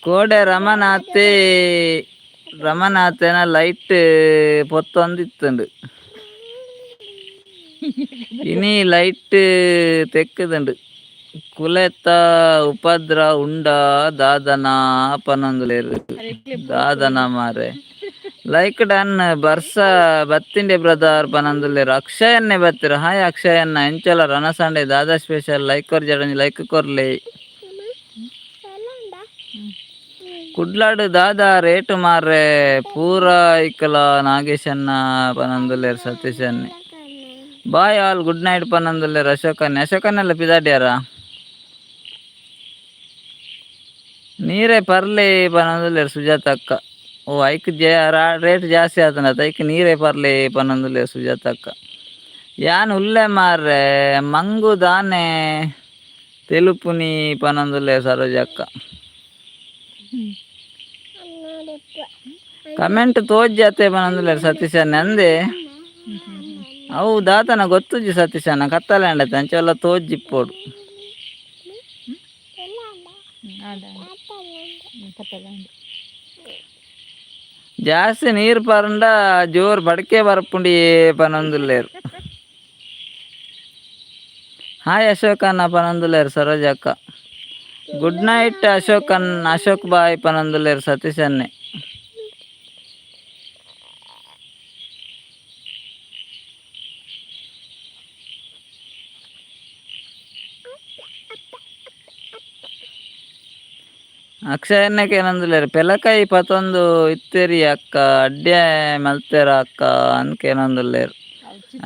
ಕೋಡೆ ರಮನಾಥೆ ರಮನಾಥನ ಲೈಟ್ ಪೊತ್ತೊಂದಿತ್ತುಂಡು. ಇನಿ ಲೈಟ್ ತೆಕ್ಕುದುಂಡು. ಕುಲೆತ ಉಪದ್ರ ಉಂಡ ದಾದನ ಪನೊಂದುಲ್ಲೆರ್. ದಾದನ ಮಾರೆ. Like done. ಬರ್ಸ ಬತ್ತಿಂಡೆ ಬ್ರದರ್ ಪನೊಂದುಲ್ಲೆರ್. ಅಕ್ಷಯನ್ನೇ ಬತ್ತಿರ. ಹಾಯ್ ಅಕ್ಷಯನ್ನ, ಎಂಚಲ ರನಸಂಡೆ? ದಾದಾ ಸ್ಪೆಷಲ್? ಲೈಕ್ ಕೊರ್ಜಡ, ಲೈಕ್ ಕೊರ್ಲೆ. ಕುಡ್ಲಾಡು ದಾದಾ ರೇಟ್ ಮಾರ್ರೆ ಪೂರ ಐಕಲ ನಾಗೇಶನ್ನ ಪನೊಂದುಲ್ಲೆರ್ ಸತೀಶನ್ನೇ. ಬಾಯ್ ಆಲ್, ಗುಡ್ ನೈಟ್ ಪನೊಂದುಲ್ಲೆರ್ ಅಶೋಕನ್ನೆ. ಅಶೋಕನ್ನೆಲ್ಲ ಪಿದಾಡ್ಯಾರ. ನೀರೇ ಪರ್ಲಿ ಪನೊಂದುಲ್ಲೆರ್ ಸುಜಾತಕ್ಕ. ಓ, ಐಕ್ ರೇಟ್ ಜಾಸ್ತಿ ಆತನ, ಐಕ್ ನೀರೇ ಪರ್ಲಿ ಪನೊಂದುಲ್ಲೆರ್ ಸುಜಾತಕ್ಕ. ಯಾನ್ ಉಲ್ಲೆ ಮಾರ್ರೆ, ಮಂಗು ದಾನೆ ತೆಲುಪುನಿ ಪನೊಂದುಲ್ಲೆ ಸರೋಜಕ್ಕ. ಕಮೆಂಟ್ ತೋಜ್ಜಾತೆ ಪನೊಂದುಲ್ಲೆರ್ ಸತೀಶಣ್ಣ ಅಂದೆ. ಅವು ದಾತನ ಗೊತ್ತುಜ್ಜಿ ಸತೀಶಣ್ಣ, ಕತ್ತಲೆ ಅಂಡತೆ, ಅಂಚೆಲ್ಲ ತೋಜ್ಜಿಪ್ಪೋಡು. ಆಂಡ ಕತ್ತಲೆ. ಜಾಸ್ತಿ ನೀರು ಪರಂಡ ಜೋರ್ ಬಡಕೆ ಬರಪುಂಡಿ ಪನೊಂದುಲ್ಲೆರ್. ಹಾಯ್ ಅಶೋಕಣ್ಣ ಪನೊಂದುಲ್ಲೆರ್ ಸರೋಜಕ್ಕ. ಗುಡ್ ನೈಟ್ ಅಶೋಕನ್, ಅಶೋಕ್ ಬಾಯ್ ಪನೊಂದುಲ್ಲೆರ್ ಸತೀಶನ್ನೆ. ಅಕ್ಷಯಣ್ಣಕ್ಕೆ ಏನಂದುಲ್ಲೆರ್? ಪೆಲಕಾಯಿ ಪತೊಂದು ಇತ್ತೆರಿ ಅಕ್ಕ, ಅಡ್ಡೆ ಮಲ್ತೆರ ಅಕ್ಕ ಅನ್ಕೇನೊಂದುಲ್ಲೆರ್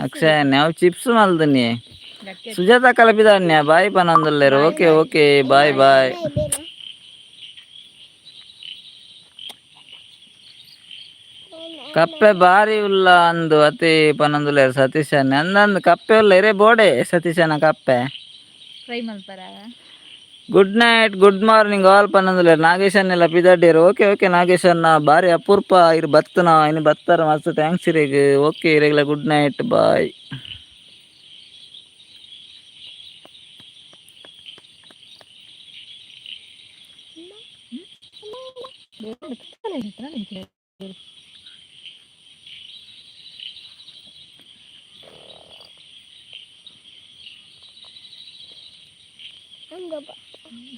ಅಕ್ಷಯಣ್ಣೆ. ಅವು ಚಿಪ್ಸ್ ಮಲ್ದಿನಿ. ಸುಜಾತ ಕಲಪಿದಾನ್ಯ ಬಾಯ್ ಪನೊಂದುಲ್ಲೆರ್. Okay okay, bye bye. ಕಪ್ಪೆ ಬಾರಿ ಉಲ್ಲ ಅಂದು ಅತಿ ಪನೊಂದುಲ್ಲೆರ್ ಸತೀಶಣ್ಣ. ಅಂದಂದು ಕಪ್ಪೆ ಉಲ್ಲ ಇರೇ ಬೋಡೆ ಸತೀಶಣ್ಣ ಕಪ್ಪೆ. ಫ್ರೈ ಮಲ್ಪರ. Good night, good morning all ಪನೊಂದುಲ್ಲೆರ್ ನಾಗೇಶನ್ನೆಲ್ಲ ಪಿದಡ್ಡೇರು. ಓಕೆ ಓಕೆ ನಾಗೇಶಣ್ಣ, ಬಾರಿ ಅಪೂರ್ಪ ಇರ್ ಬತ್ತನ. ಇನ್ನು ಬತ್ತಾರ, ಮಸ್ತ್ thanks ಇರೆಗ್. ಓಕೆ, ಇರೆಗ್ಲ ಗುಡ್ ನೈಟ್, ಬಾಯ್.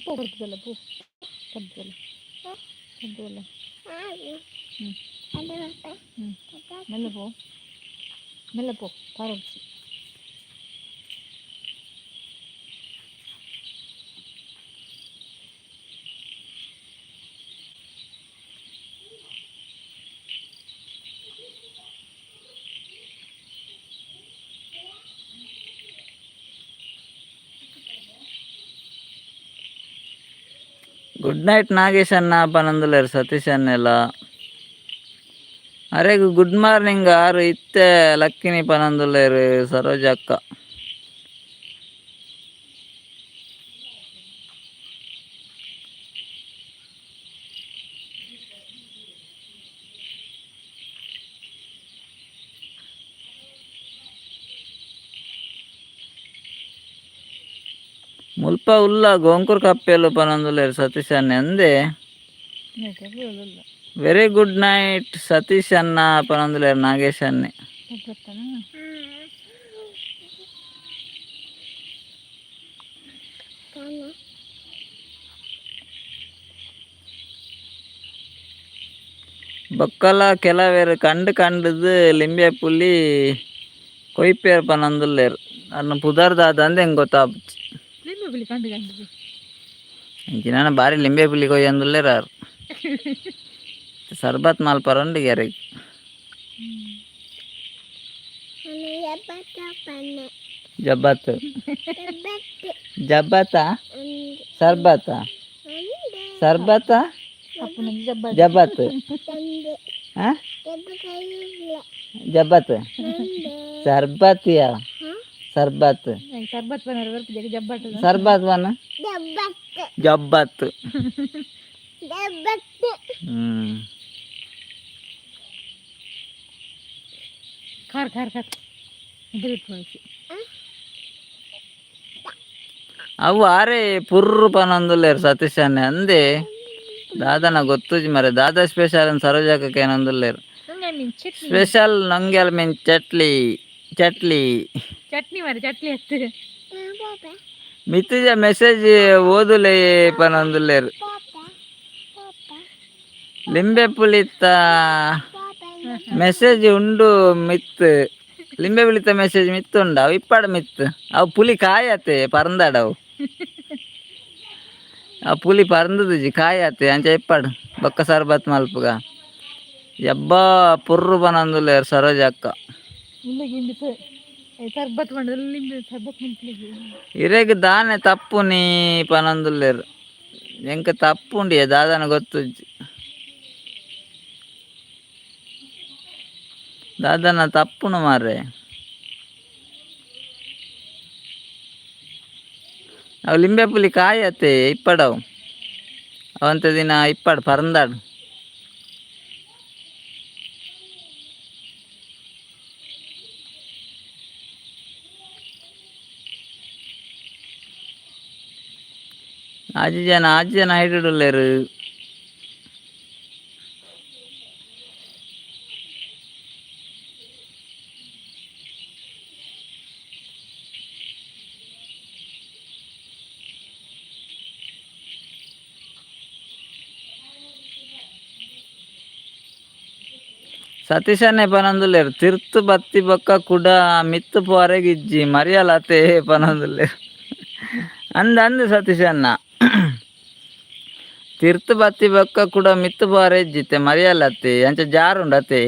ಪೂ ಬರ್ತದಲ್ಲ, ಪೂ ಕದ್ದಲ್ಲ ಕದ್ದಲ್ಲ. ಹ್ಞೂ ಹ್ಞೂ ಮೆಲ್ಲ ಪೋ, ಮೆಲ್ಲ ಪೋ, ಕಾರೊಡ್ಚಿ. Good night ನಾಗೇಶಣ್ಣ ಪನೊಂದುಲ್ಲೆರ್ ಸತೀಶಣ್ಣೆಲ್ಲ. ಅರೆಗ್ ಗುಡ್ ಮಾರ್ನಿಂಗ್ ಆರು ಇತ್ತೆ ಲಕ್ಕಿನಿ ಪನೊಂದುಲ್ಲೆರ್ ಸರೋಜಕ್ಕ. ಮುಲ್ಪ ಉಲ್ಲ ಗೋಂಕುರ್ ಕಪ್ಪೆಲು ಪನೊಂದುಲ್ಲೆರ್ ಸತೀಶಣ್ಣೆ ಅಂದೆ. ವೆರಿ ಗುಡ್ ನೈಟ್ ಸತೀಶ್ ಅಣ್ಣ ಪನೊಂದುಲ್ಲೆರ್ ನಾಗೇಶ್ ಅಣ್ಣೆ. ಬರ್ತಾನ. ಬೊಕ್ಕಲ ಕೆಲವೆರ್ ಕಂಡು ಕಂಡುದು ಲಿಂಬೆ ಪುಲಿ ಕೊಯ್ಪೆರ್ ಪನೊಂದುಲ್ಲೆರ್. ಅರ್ನ ಪುದರ್ ದಾದ ಅಂದ್ ಎಂಕ್ ಗೊತ್ತಾಪುಜಿ. ಲಿಂಬೆ ಪುಲಿ ಕಂಡು ಕಂಡು? ಇಂಚಿನ ಬಾರಿ ಲಿಂಬೆ ಪುಲಿ ಕೊಯ್ಯೊಂದುಲ್ಲೆರ್ ಆರ್. ಸರ್ಬತ್ ಮಲ್ಪರ ಉಂಡು ಎರೆಗ್. ಜಬ್ಬತ್ ಜಬ್ಬತ್ತ ಸರ್ಬತ್ತ ಸರ್ಬತ್ತ. ಅಪ್ಪನ ಜಬ್ಬ. ಜಬ್ಬತ್, ಆ ಜಬ್ಬತ್ ಸರ್ಬತಿಯ ಸರ್ಬತ್. ಸರ್ಬತ್ ಬನ್ನರ ಬರ್ಪುಜೆ ಜಬ್ಬಟ್. ಸರ್ಬತ್ ಬನ್ನ ಜಬ್ಬತ್. ಖಾರ್ ಖಾರ್ ಖಾರ್. ಬಿಟ್ಕೊಳಿಸಿ. ಅವು ಆರೆ ಪುರ್ರು ಪನೊಂದುಲ್ಲೇರು ಸತೀಶ್ ಅಣ್ಣೆ ಅಂದೆ. ದಾದನ ಗೊತ್ತುಜಿ ಮರೆ, ದಾದಾ ಸ್ಪೆಷಲ್ ಸರೋಜಕ್ಕ ಏನೊಂದುಲ್ಲೇರು. ನೊಂಗೆ ಮೀನ್ ಚಟ್ನಿ. ಸ್ಪೆಷಲ್ ನೊಂಗೆಲ್ ಮೀನ್ ಚಟ್ಲಿ ಚಟ್ಲಿ. ಚಟ್ನಿ ಮಾರೆ, ಚಟ್ಲಿ ಹತ್ತು. ಮಿತ್ತುಜ ಮೆಸೇಜ್ ಓದುಲೆ ಪನೊಂದುಲ್ಲೇರು. ಲಿಂಬೆ ಪುಳಿತ ಮೆಸೇಜ್ ಉಂಡು ಮಿತ್, ಲಿಂಬೆ ಪುಳಿತ ಮೆಸೇಜ್ ಮಿತ್ತು ಉಂಡು. ಅವು ಇಪ್ಪಾಡ ಮಿತ್ತು, ಅವು ಪುಲಿ ಕಾಯತೆ ಪರಂದಾಡವು. ಆ ಪುಲಿ ಪರಂದದುಜಿ, ಕಾಯತೆ ಅಂಚ ಇಪ್ಪಾಡು. ಬೊಕ್ಕ ಸರ್ಬತ್ ಮಲ್ಪುಗ. ಯಬ್ಬಾ, ಪುರ್ರು ಪನೊಂದುಲ್ಲೇರು ಸರೋಜ ಅಕ್ಕ. ಇಲ್ಲಿಗೆ ಇಂದು ಸರ್ಬತ್ ಮಾಡಿದ್ರೆ ಲಿಂಬೆ ಸರ್ಬತ್ ನಿಂತ್ಲಿಗೆ. ಇರೆಗ್ ದಾನೆ ತಪ್ಪು ನೀ ಪನೊಂದುಲ್ಲೇರು. ಎಂಕ ತಪ್ಪುಂಡಿಯ ದಾದನ ಗೊತ್ತುಜ್ಜಿ. ದಾದನ ತಪ್ಪುನು ಮಾರ್ರೆ. ಅವು ಲಿಂಬೆ ಪುಲಿ ಕಾಯತೆ ಇಪ್ಪಡವು. ಅವಂತ ದಿನ ಇಪ್ಪಾಡು ಪರಂದಾಡು. ಆಜಿ ಜನ, ಆಜಿ ಜನ ಹೈಡುಲ್ಲೇರು. ಸತೀಶನ್ನೇ ಪನೊಂದುಲ್ಲೇರು, ತಿರ್ತು ಬತ್ತಿ ಬೊಕ್ಕ ಕುಡ ಮಿತ್ತು ಪೋರೆಗಿಜ್ಜಿ ಮರಿಯಲತೆ ಪನೊಂದುಲ್ಲೇರು. ಅಂದ ಅಂದ್ ಸತೀಶಣ್ಣ, ತಿರ್ತು ಬತ್ತಿ ಬೊಕ್ಕ ಕುಡ ಮಿತ್ತು ಪೋರೆ ಇಜ್ಜಿತ್ತೆ ಮರಿಯಲತ್ತೆ, ಅಂಚ ಜಾರುಂಡತೆ.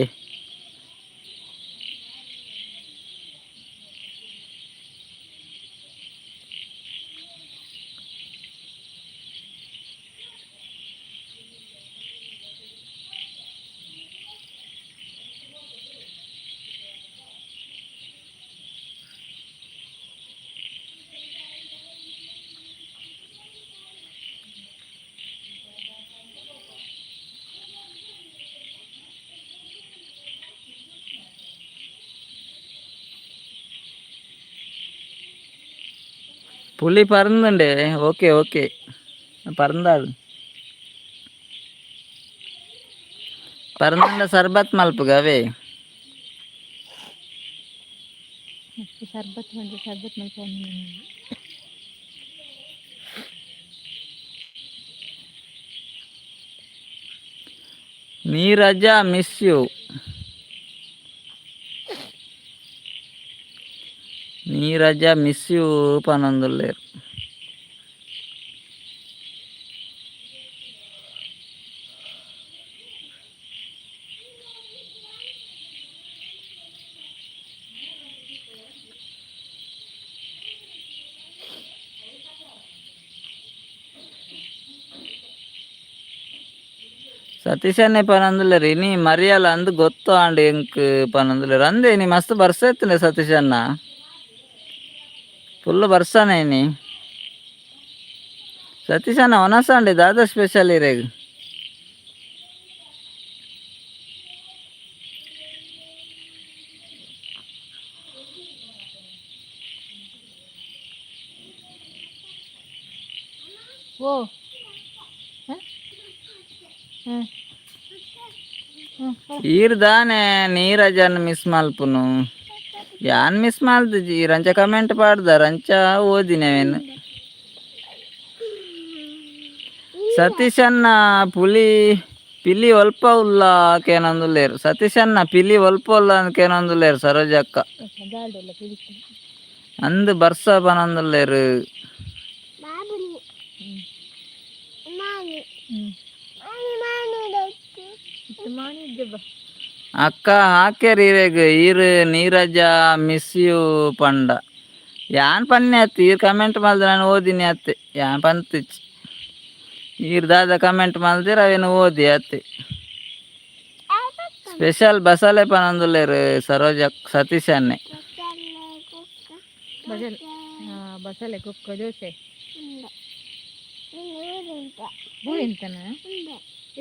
ಪುಲಿ ಪರಂದುಂಡೆ. ಓಕೆ ಓಕೆ, ಪರಂದಾಡು. ಪರಂದುಂಡ ಸರ್ಬತ್ ಮಲ್ಪುಗ ಅವೇ. ಮತ್ತೆ ಸರ್ಬತ್ ಮಾಡಿದ್ರೆ ಸರ್ಬತ್ ಮಲ್ಪೊಂದು. Neeraja miss you, Neeraja miss you ಪನೊಂದುಲ್ಲೇರು. ಸತೀಶನ್ನೇ ಪನೊಂದುಲ್ಲೇರು, ಇನಿ ಮರಿಯಲ ಅಂದ್ ಗೊತ್ತು ಆಂಡ್ ಎಂಕ್ ಪನೊಂದುಲ್ಲೇರು. ಅಂದೆ ಇನಿ ಮಸ್ತ್ ಬರ್ಸ ಇತ್ತುಂಡೆ ಸತೀಶಣ್ಣ, ಫುಲ್ ಬರ್ಸನೆ ಇನಿ. ಸತೀಶಣ್ಣ ಒನಸಾಂಡೆ ದಾದ ಸ್ಪೆಷಲ್ ಇರೆಗ್? ಓ ಹಾಂ ಹಾಂ ಹಾಂ. ಈರ್ ದಾನೆ ನೀರಜನ್ ಮಿಸ್ ಮಲ್ಪುನು? ಯಾನ್ ಮಿಸ್ ಮಲ್ತುಜಿ. ಈರ್ ಅಂಚ ಕಮೆಂಟ್ ಪಾಡ್ದಾರ್, ಅಂಚ ಓದಿನವೇನು. ಸತೀಶಣ್ಣ ಪುಲಿ ಪಿಲಿ ಒಲ್ಪ ಉಲ್ಲ ಕೇನೊಂದುಲ್ಲೇರು. ಸತೀಶಣ್ಣ ಪಿಲಿ ಒಲ್ಪ ಉಲ್ಲ ಕೇನೊಂದುಲ್ಲೇರು ಸರೋಜಕ್ಕ. ಗಾಲ್ಡೆಲ್ಲ ಪಿಲಿಕ್ಕೆ. ಅಂದ್ ಬರ್ಸ ಪನೊಂದುಲ್ಲೇರು. ಹ್ಞೂ, ಮಾಣಿ ಇದ್ದೆ. ಅಕ್ಕ ಹಾಕ್ಯಾರ ಈರೆಗ್. ಈರ್ ನೀರಜ ಮಿಸ್ you ಪಂಡ ಯಾನ್ ಪನ್ನೆ ಅತ್ತ್. ಈರ್ ಕಮೆಂಟ್ ಮಲ್ದ ನಾನು ಓದಿನಿ ಅತ್ತೆ, ಯಾನ್ ಪಂತಿಚ್ಚಿ. ಈರ್ ದಾದ ಕಮೆಂಟ್ ಮಲ್ದಿರ ಅವೇನು ಓದಿ ಅತ್ತೆ. ಸ್ಪೆಷಲ್ ಬಸಲೆ ಪನೊಂದುಲ್ಲೇರು ಸರೋಜ ಸತೀಶ್ ಅನ್ನೆ. ಬಸಲೆ, ಹಾಂ, ಬಸಲೆ ಕುಕ್ಕ ದೋಸೆ. ಬೂರಿ ಎಂತನ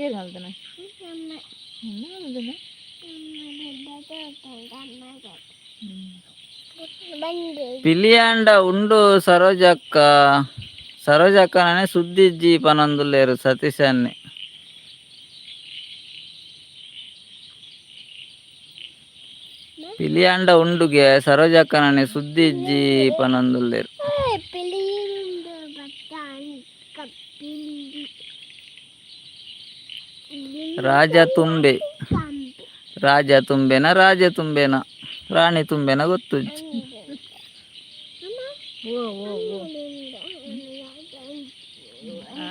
ಏರು ಮಲ್ದನ ಮಲ್ದನ. ಹ್ಞೂ. ಪಿಲಿಯಾಂಡ ಉಂಡು ಸರೋಜಕ್ಕ. ಸರೋಜಕ್ಕನೇ ಸುದ್ದಿಜ್ಜಿ ಪನೊಂದುಲ್ಲೇರು ಸತೀಶನ್ನೇ. ಪಿಲಿಯಾಂಡ ಉಂಡುಗೆ ಸರೋಜಕ್ಕನೇ ಸುದ್ದಿಜ್ಜಿ ಪನೊಂದುಲ್ಲೇರು. ರಾಜ ತುಂಬೆ, ರಾಜ ತುಂಬೆನಾ, ರಾಜ ತುಂಬೆನಾ, ರಾಣಿ ತುಂಬೆನಾ ಗೊತ್ತುಜ್ಜಿ. ಓ ಓ ಓ,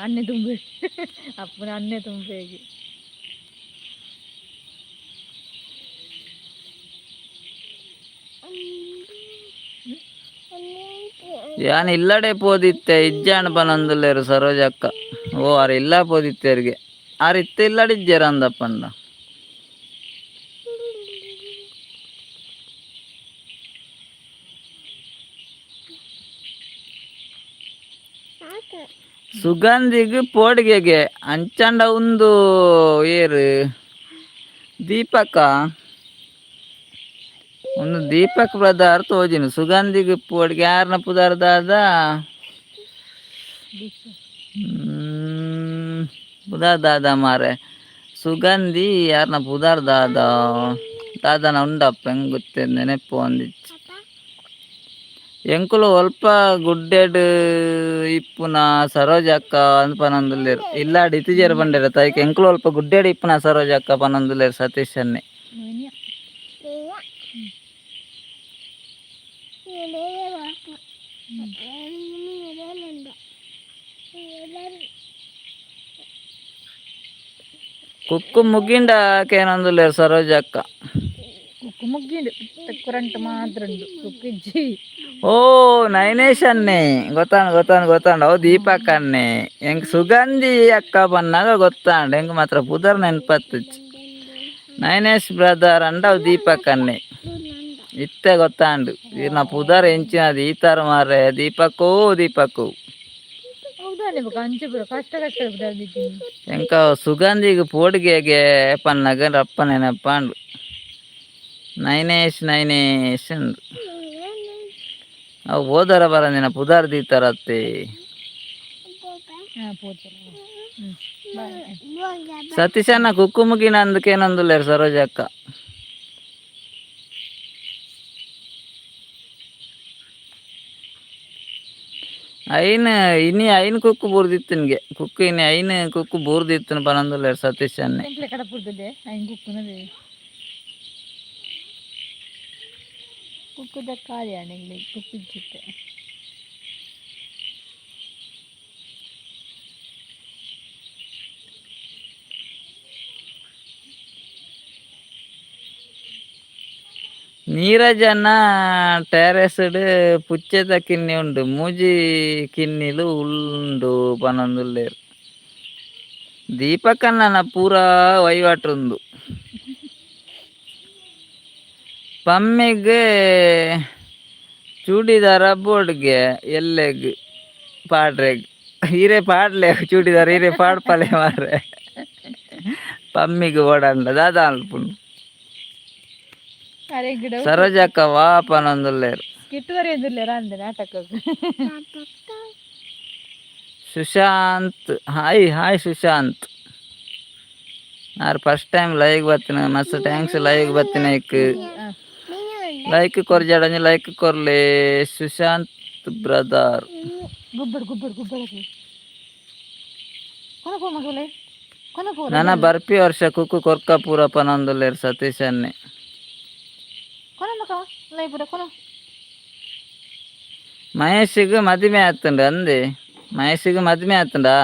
ಅಣ್ಣೆ ತುಂಬೆ, ಅಪ್ಪನ ಅಣ್ಣೆ ತುಂಬೆಗೆ. ಯಾನ್ ಇಲ್ಲಡೆ ಪೋದಿತ್ತೆ, ಇಜ್ಜಾಂಡ್ ಪನೊಂದುಲ್ಲೇರು ಸರೋಜಕ್ಕ. ಓ, ಆರ್ ಇಲ್ಲ ಪೋದಿತ್ತೆರ್ಗೆ. ಆರ್ ಇತ್ತೆ ಇಲ್ಲಡೆ ಇಜ್ಜೆರ್ ಅಂದಪ್ಪಂಡ. ಸುಗಂಧಿಗ್ ಪೋಡಿಗೆಗೆ ಅಂಚಂಡ ಉಂದು ಏರು ದೀಪಕ, ಒಂದು ದೀಪಕ್ ಬ್ರದರ್ ತೋಜಿನ. ಸುಗಂಧಿಗ್ ಪೋಡಿಗೆ ಯಾರನ ಪುದರ್ ದಾದ? ಪುದರ್ ದಾದ ಮಾರೆ? ಸುಗಂಧಿ ಯಾರನ ಪುದರ್ ದಾದ? ದಾದನ ಉಂಡಪ್ಪ, ಹೆಂಗ್ ಗೊತ್ತೇ ನೆನಪು ಒಂದಿಚ್ಚು. ಎಂಕುಲು ಒಲ್ಪ ಗುಡ್ಡೆಡ್ ಇಪ್ಪುನ ಸರೋಜಕ್ಕ ಅಂದ್ ಪನೊಂದುಲ್ಲೆರ್. ಇಲ್ಲಾಡ್ ಇತ್ತಿಜೆರ್ ಪಂಡೆರ್ ತೈಕ್. ಎಂಕುಲು ಒಲ್ಪ ಗುಡ್ಡೆಡ್ ಇಪ್ಪುನ ಸರೋಜಕ್ಕ ಪನೊಂದುಲ್ಲೆರ್ ಸತೀಶ್ ಅನ್ನೆ. ಮೋನಿಯ. ಕುಕ್ಕು ಮುಗಿಂಡ ಕೇನೊಂದುಲ್ಲೆರ್ ಸರೋಜಕ್ಕ. ಕುಕ್ಕು ಮುಗ್ಗಿಂಡು, ಕರೆಂಟ್ ಮಾತ್ರ ಉಂಡು, ಕುಕ್ಕು ಇಜ್ಜಿ. ಓ, ನೈನೇಶ್ ಅನ್ನೆ, ಗೊತ್ತಾಂಡ್ ಗೊತ್ತಾಂಡ್ ಗೊತ್ತಾಂಡ್. ಅವು ದೀಪಕ್ ಅನ್ನೆ. ಎಂಕ್ ಸುಗಂಧಿ ಅಕ್ಕ ಪನ್ನಾಗ ಗೊತ್ತಾಂಡ್. ಎಂಕ್ ಮಾತ್ರ ಪುದರ್ ನೆನ್ಪತ್ತುಜ್ಜಿ. ನೈನೇಶ್ ಬ್ರದರ್ ಅಂಡ ಅವು ದೀಪಕ್ ಅನ್ನೆ. ಇತ್ತೆ ಗೊತ್ತಾಂಡ್ ಇರ್ನ ಪುದರ್ ಎಂಚಿನದು ಈ ತರ ಮಾರ್ರೆ. ದೀಪಕ್ಕೂ ದೀಪಕ್ಕು. ಹೌದಾನೆ, ಬೊಕ ಅಂಚೆ ಪೂರ ಕಷ್ಟ ಕಷ್ಟ ಬಿದ್ದಾದಿದ್ದೀನಿ. ಎಂಕ ಸುಗಂಧಿಗ್ ಪೋಡಿಗೆಗೆ ಪನ್ನಗ ರಪ್ಪ ನೆನಪಾಂಡ್. ನೈನೇಶ್ ನೈನೇಶ್ ಅಂದ್. ಅವು ಓದರ ಬರಂದಿನ ಪುದರ್ ದೀತಾರತ್ತೆ. ಹಾಂ, ಪೋತಲ್ಲ. ಹ್ಞೂ, ಬಾಯ್. ಸತೀಶಣ್ಣ, ಕುಕ್ಕು ಮುಗಿನ ಅಂದಕೇನಂದುಲ್ಲೇರು ಸರೋಜಕ್ಕ. ಐನ್ ಇನಿ ಐನ್ ಕುಕ್ಕು ಬೂರ್ದಿತ್ತನ್ಗೆ. ಕುಕ್ಕು ಇನಿ ಐನ್ ಕುಕ್ಕು ಬೂರ್ದಿತ್ತನ ಪನೊಂದುಲ್ಲೇರು ಸತೀಶ್ ಅಣ್ಣೆ. ಎಂಕ್ಲೆ ಕಡ ಪುರ್ದದೆ ಐನ್ ಕುಕ್ಕುನದೆ. ಕುಕ್ಕುದ ಕಾರ್ಯ ಎಂಗ್ಲೆ, ಕುಕ್ಕು ಇಜ್ಜಿತ್ತೆ. ನೀರಜನ ಟೆರೆಸ್ಡ್ ಪುಚ್ಚೆದ ಕಿನ್ನಿ ಉಂಡು, ಮೂಜಿ ಕಿನ್ನಿಲು ಉಂಡು ಪನೊಂದುಲ್ಲೇರು. ದೀಪಕಣ್ಣನ ಪೂರಾ ವಹಿವಾಟು ಉಂದು. ಪಮ್ಮಿಗ್ ಚೂಡಿದಾರ ಬೋರ್ಡ್ಗೆ ಎಲ್ಲೆಗ್ ಪಾಡ್ರೆಗ್. ಹೀರೆ ಪಾಡ್ಲೆ ಚೂಡಿದಾರ, ಹೀರೆ ಪಾಡ್ಪಲೆ ಮಾರ್ರೆ. ಪಮ್ಮಿಗ್ ಓಡಂಡ ದಾದ ಅನ್ಪುಂಡು. ಅರೆ ಗಿಡ. ಸರೋಜಕ್ಕ ವಾ ಪನೊಂದುಲ್ಲೇರು. ಸ್ಕಿಟ್ ಬರೆಯೋದಿಲ್ಲ ಅಂದೆ ನಾಟಕ. Sushant, hi hi Sushant. ಆರ್ ಫಸ್ಟ್ ಟೈಮ್ ಲೈವ್ ಬತ್ತಿನ, ಮಸ್ತ್ thanks live ಬತ್ತಿನ. ಇಕ್ ಲೈಕ್ ಕೊರ್ಜಾಡಂಜಿ ಲೈಕ್ ಕೊರ್ಲೆ ಸುಶಾಂತ್ ಬ್ರದರ್. ಗುಬ್ಬಡ್ ಗುಬ್ಬಡ್ ಗುಬ್ಬಡ್ ಕೊನ ಪೋ ಮಗಳೇ, ಕೊನ ಪೋ. ನನ ಬರ್ಪಿ ವರ್ಷ ಕುಕ್ಕು ಕೊರ್ಕ ಪೂರ ಪನೊಂದುಲ್ಲೇರು ಸತೀಶ್ ಅನ್ನೆ. ಕೊನ ಮಕ ಲೈ ಪೂರ ಕೊನ. ಮಹೇಶಿಗೆ ಮದಿಮೆ ಆತುಂಡು ಅಂದೆ. ಮಹೇಶಿಗೆ ಮದಿಮೆ ಆತುಂಡಾ?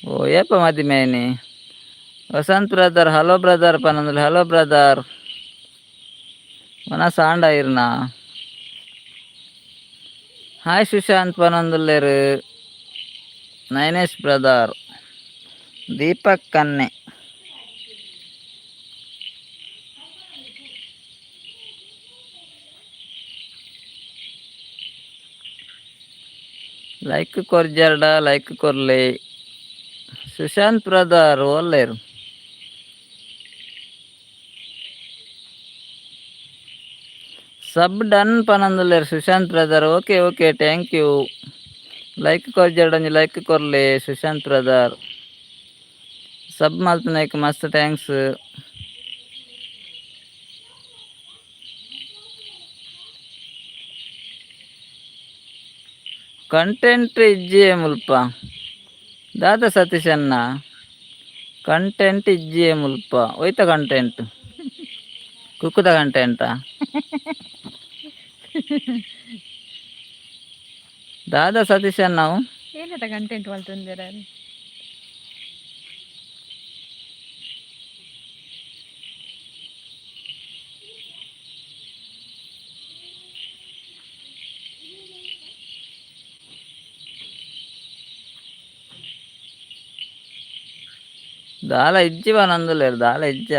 ಓ, ಏಪ ಮದಿಮೆ ಆಯ್ನಿ? ವಸಂತ್ ಬ್ರದರ್, ಹಲೋ ಬ್ರದರ್ ಪನೊಂದುಲ್ಲೆ. ಹಲೋ ಬ್ರದರ್, ವನಸ್ ಆಂಡ ಇರ್ನ? ಹಾಯ್ ಸುಶಾಂತ್ ಪನೊಂದುಲ್ಲೇರು ನಯನೇಶ್ ಬ್ರದರ್. ದೀಪಕ್ ಕನ್ನೆ ಲೈಕ್ ಕೊರ್ಜರ್ಡ ಲೈಕ್ ಕೊರ್ಲೆ. ಸುಶಾಂತ್ ಬ್ರದರ್ ಓಲ್ಲೇರು? ಸಬ್ ಡನ್ ಪನೊಂದುಲ್ಲೆರ್ ಸುಶಾಂತ್ brother. Okay okay, thank you. Like ಕೊರ್ಜೆರ್ಡ ಒಂಜಿ ಲೈಕ್ ಕೊರ್ಲೆ ಸುಶಾಂತ್ ಬ್ರದರ್. ಸಬ್ ಮಲ್ತುನೈಕ್ ಮಸ್ತ್ thanks. Content ಇಜ್ಜಿ ಮುಲ್ಪ. ದಾದ ಸತೀಶ್ ಅಣ್ಣ, ಕಂಟೆಂಟ್ ಇಜ್ಜಿ ಮುಲ್ಪ? ಒಯ್ತ ಕಂಟೆಂಟ್? ಕುಕ್ಕುದ ಕಂಟೆಂಟಾ? ದಾದ ಸತೀಶ್ ಅಣ್ಣ ಅವು? ಏನದ ಕಂಟೆಂಟ್ ಮಲ್ತೊಂದೆರ? ದಾಲ ಇಜ್ಜಿ ಪನೊಂದುಲ್ಲೆರ್, ದಾಲ ಇಜ್ಜ.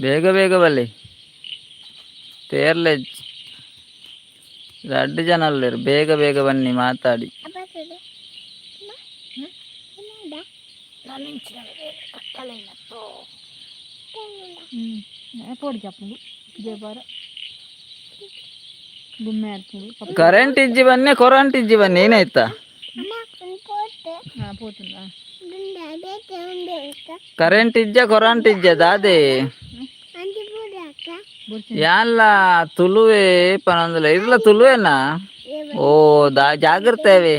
ಬೇಗ ಬೇಗ ಬಲ್ಲಿ, ತೇರ್ಲೆ ರಡ್ಡು ಜನ ಉಲ್ಲೆರ್. ಬೇಗ ಬೇಗ ಬನ್ನಿ, ಮಾತಾಡಿ. ಪೋಡಿಗೆ ಆಪುಂಡು ಜಯಬಾರ ಗುಮ್ಮೆ ಆಪುಂಡು. ಕರೆಂಟ್ ಇಜ್ಜಿ ಬನ್ನಿ, ಕೊರಂಟ್ ಇಜ್ಜಿ ಬನ್ನಿ, ಏನಾಯ್ತಾ? ಹಾಂ, ಪೋತುಂಡ. ಕರೆಂಟ್ ಇಜ್ಜ, ಕೊರಂಟ್ ಇಜ್ಜ, ದಾದೆ? ಯಾನ್ಲ ತುಳುವೆ ಪನೊಂದುಲ್ಲೆ. ಇರ್ಲ ತುಳುವೆನಾ? ಓ ದಾ ಜಾಗ್ರತೆ ಅವೆ.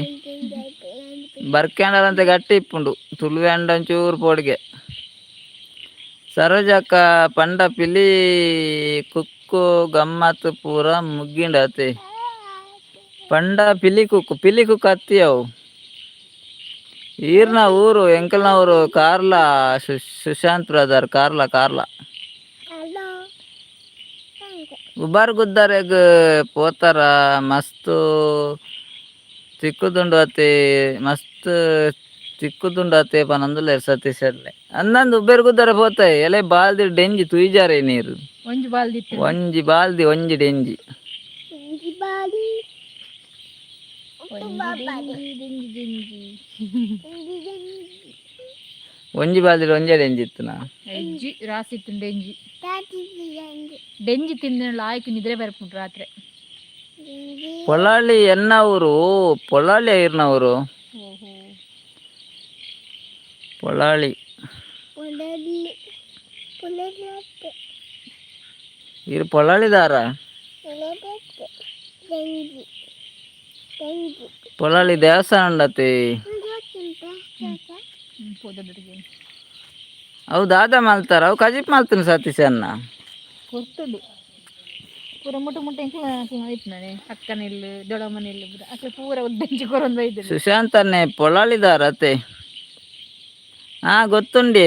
ಬರ್ಕ್ಯಾಂಡಲಂತೆ ಗಟ್ಟಿ ಇಪ್ಪುಂಡು. ತುಳುವೆ ಅಂಡ ಒಂಚೂರು ಪೋಡಿಗೆ. ಸರೋಜಕ್ಕ, ಪಂಡ ಪಿಲಿ ಕುಕ್ಕು ಗಮ್ಮತ್ ಪೂರ ಮುಗ್ಗಿಂಡತೆ. ಪಂಡ ಪಿಲಿ ಕುಕ್ಕು, ಪಿಲಿ ಕುಕ್ಕು ಅತ್ತಿ ಅವು. ಈರ್ನ ಊರು? ಎಂಕಲ್ನ ಊರು ಕಾರ್ಲ ಸುಶಾಂತ್ ಬ್ರದರ್, ಕಾರ್ಲ ಕಾರ್ಲ. ಉಬಾರ್ ಗುದ್ದಾರೆಗ್ ಪೋತಾರ? ಮಸ್ತ್ ತಿಕ್ಕುದುಂಡು ಅತೆ, ಮಸ್ತ್ ತಿಕ್ಕುದುಂಡು ಅತೆ ಪನೊಂದುಲ್ಲೆರ್ ಸತೀಶ್ ಅಲ್ಲೆ. ಅಂದಂದು ಉಬ್ಬೇರ್ ಗುದ್ದಾರೆ ಪೋತಾಯಿ. ಎಲೆ ಬಾಲ್ದಿ ಡೆಂಜಿ ತುಯ್ಜಾರೆ ನೀರು. ಒಂಜಿ ಬಾಲ್ದಿತ್ತು. ಒಂಜಿ ಬಾಲ್ದಿ ಒಂಜಿ ಡೆಂಜಿ. ಒಂಜಿ ಡೆಂಜಿ ಡೆಂಜಿ ಡೆಂಜಿ. ಒಂಜಿ ಬಾಲ್ದಿ ಒಂಜೆ ಡೆಂಜಿ ಇತ್ತುನಾ? ಇಜ್ಜಿ, ರಾಸಿ ಇತ್ತು ಡೆಂಜಿ. ಡೆಂಜಿ ತಿಂದ ಲಾಯ್ಕ್ ನಿದ್ರೆ ಬರ್ಪುಂಡು ರಾತ್ರಿ. ಪೊಳಲಿ ಎನ್ನ ಊರು. ಪೊಳಲಿ ಇರ್ನ ಊರು. ಓಹೋ. ಪೊಳಲಿ ಇರು, ಪೊಳಲಿದಾರ. ಪೊಳಲಿ ದೇವಸ್ಥಾನ ಉಂಡತಿ. ಪೋದೊಡ್ಡಿಗೆ. ಅವು ದಾದ ಮಲ್ತಾರ? ಅವು ಕಜಿಪ್ ಮಲ್ತೀನಿ ಸತೀಶ್ ಅಣ್ಣ. ಗೊತ್ತುಂಡು. ಪೂರ ಮುಟ್ಟು ಮುಟ್ಟು ಎಂಕ್ಲ ಇಪ್ಪುನಾನೆ ಅಕ್ಕನಿಲ್ಲು, ದೊಡಮ್ಮನಿಲ್ಲು ಪೂರ ಅಕ್ಲೆ ಪೂರ ಉದ್ದಂಚಿ ಕೊರೊಂದು ಬೈದಿಲ್ಲ. ಸುಶಾಂತ್ ಅನ್ನೆ ಪೊಳಲಿದಾರ ಅತ್ತೆ. ಹಾ, ಗೊತ್ತುಂಡಿ.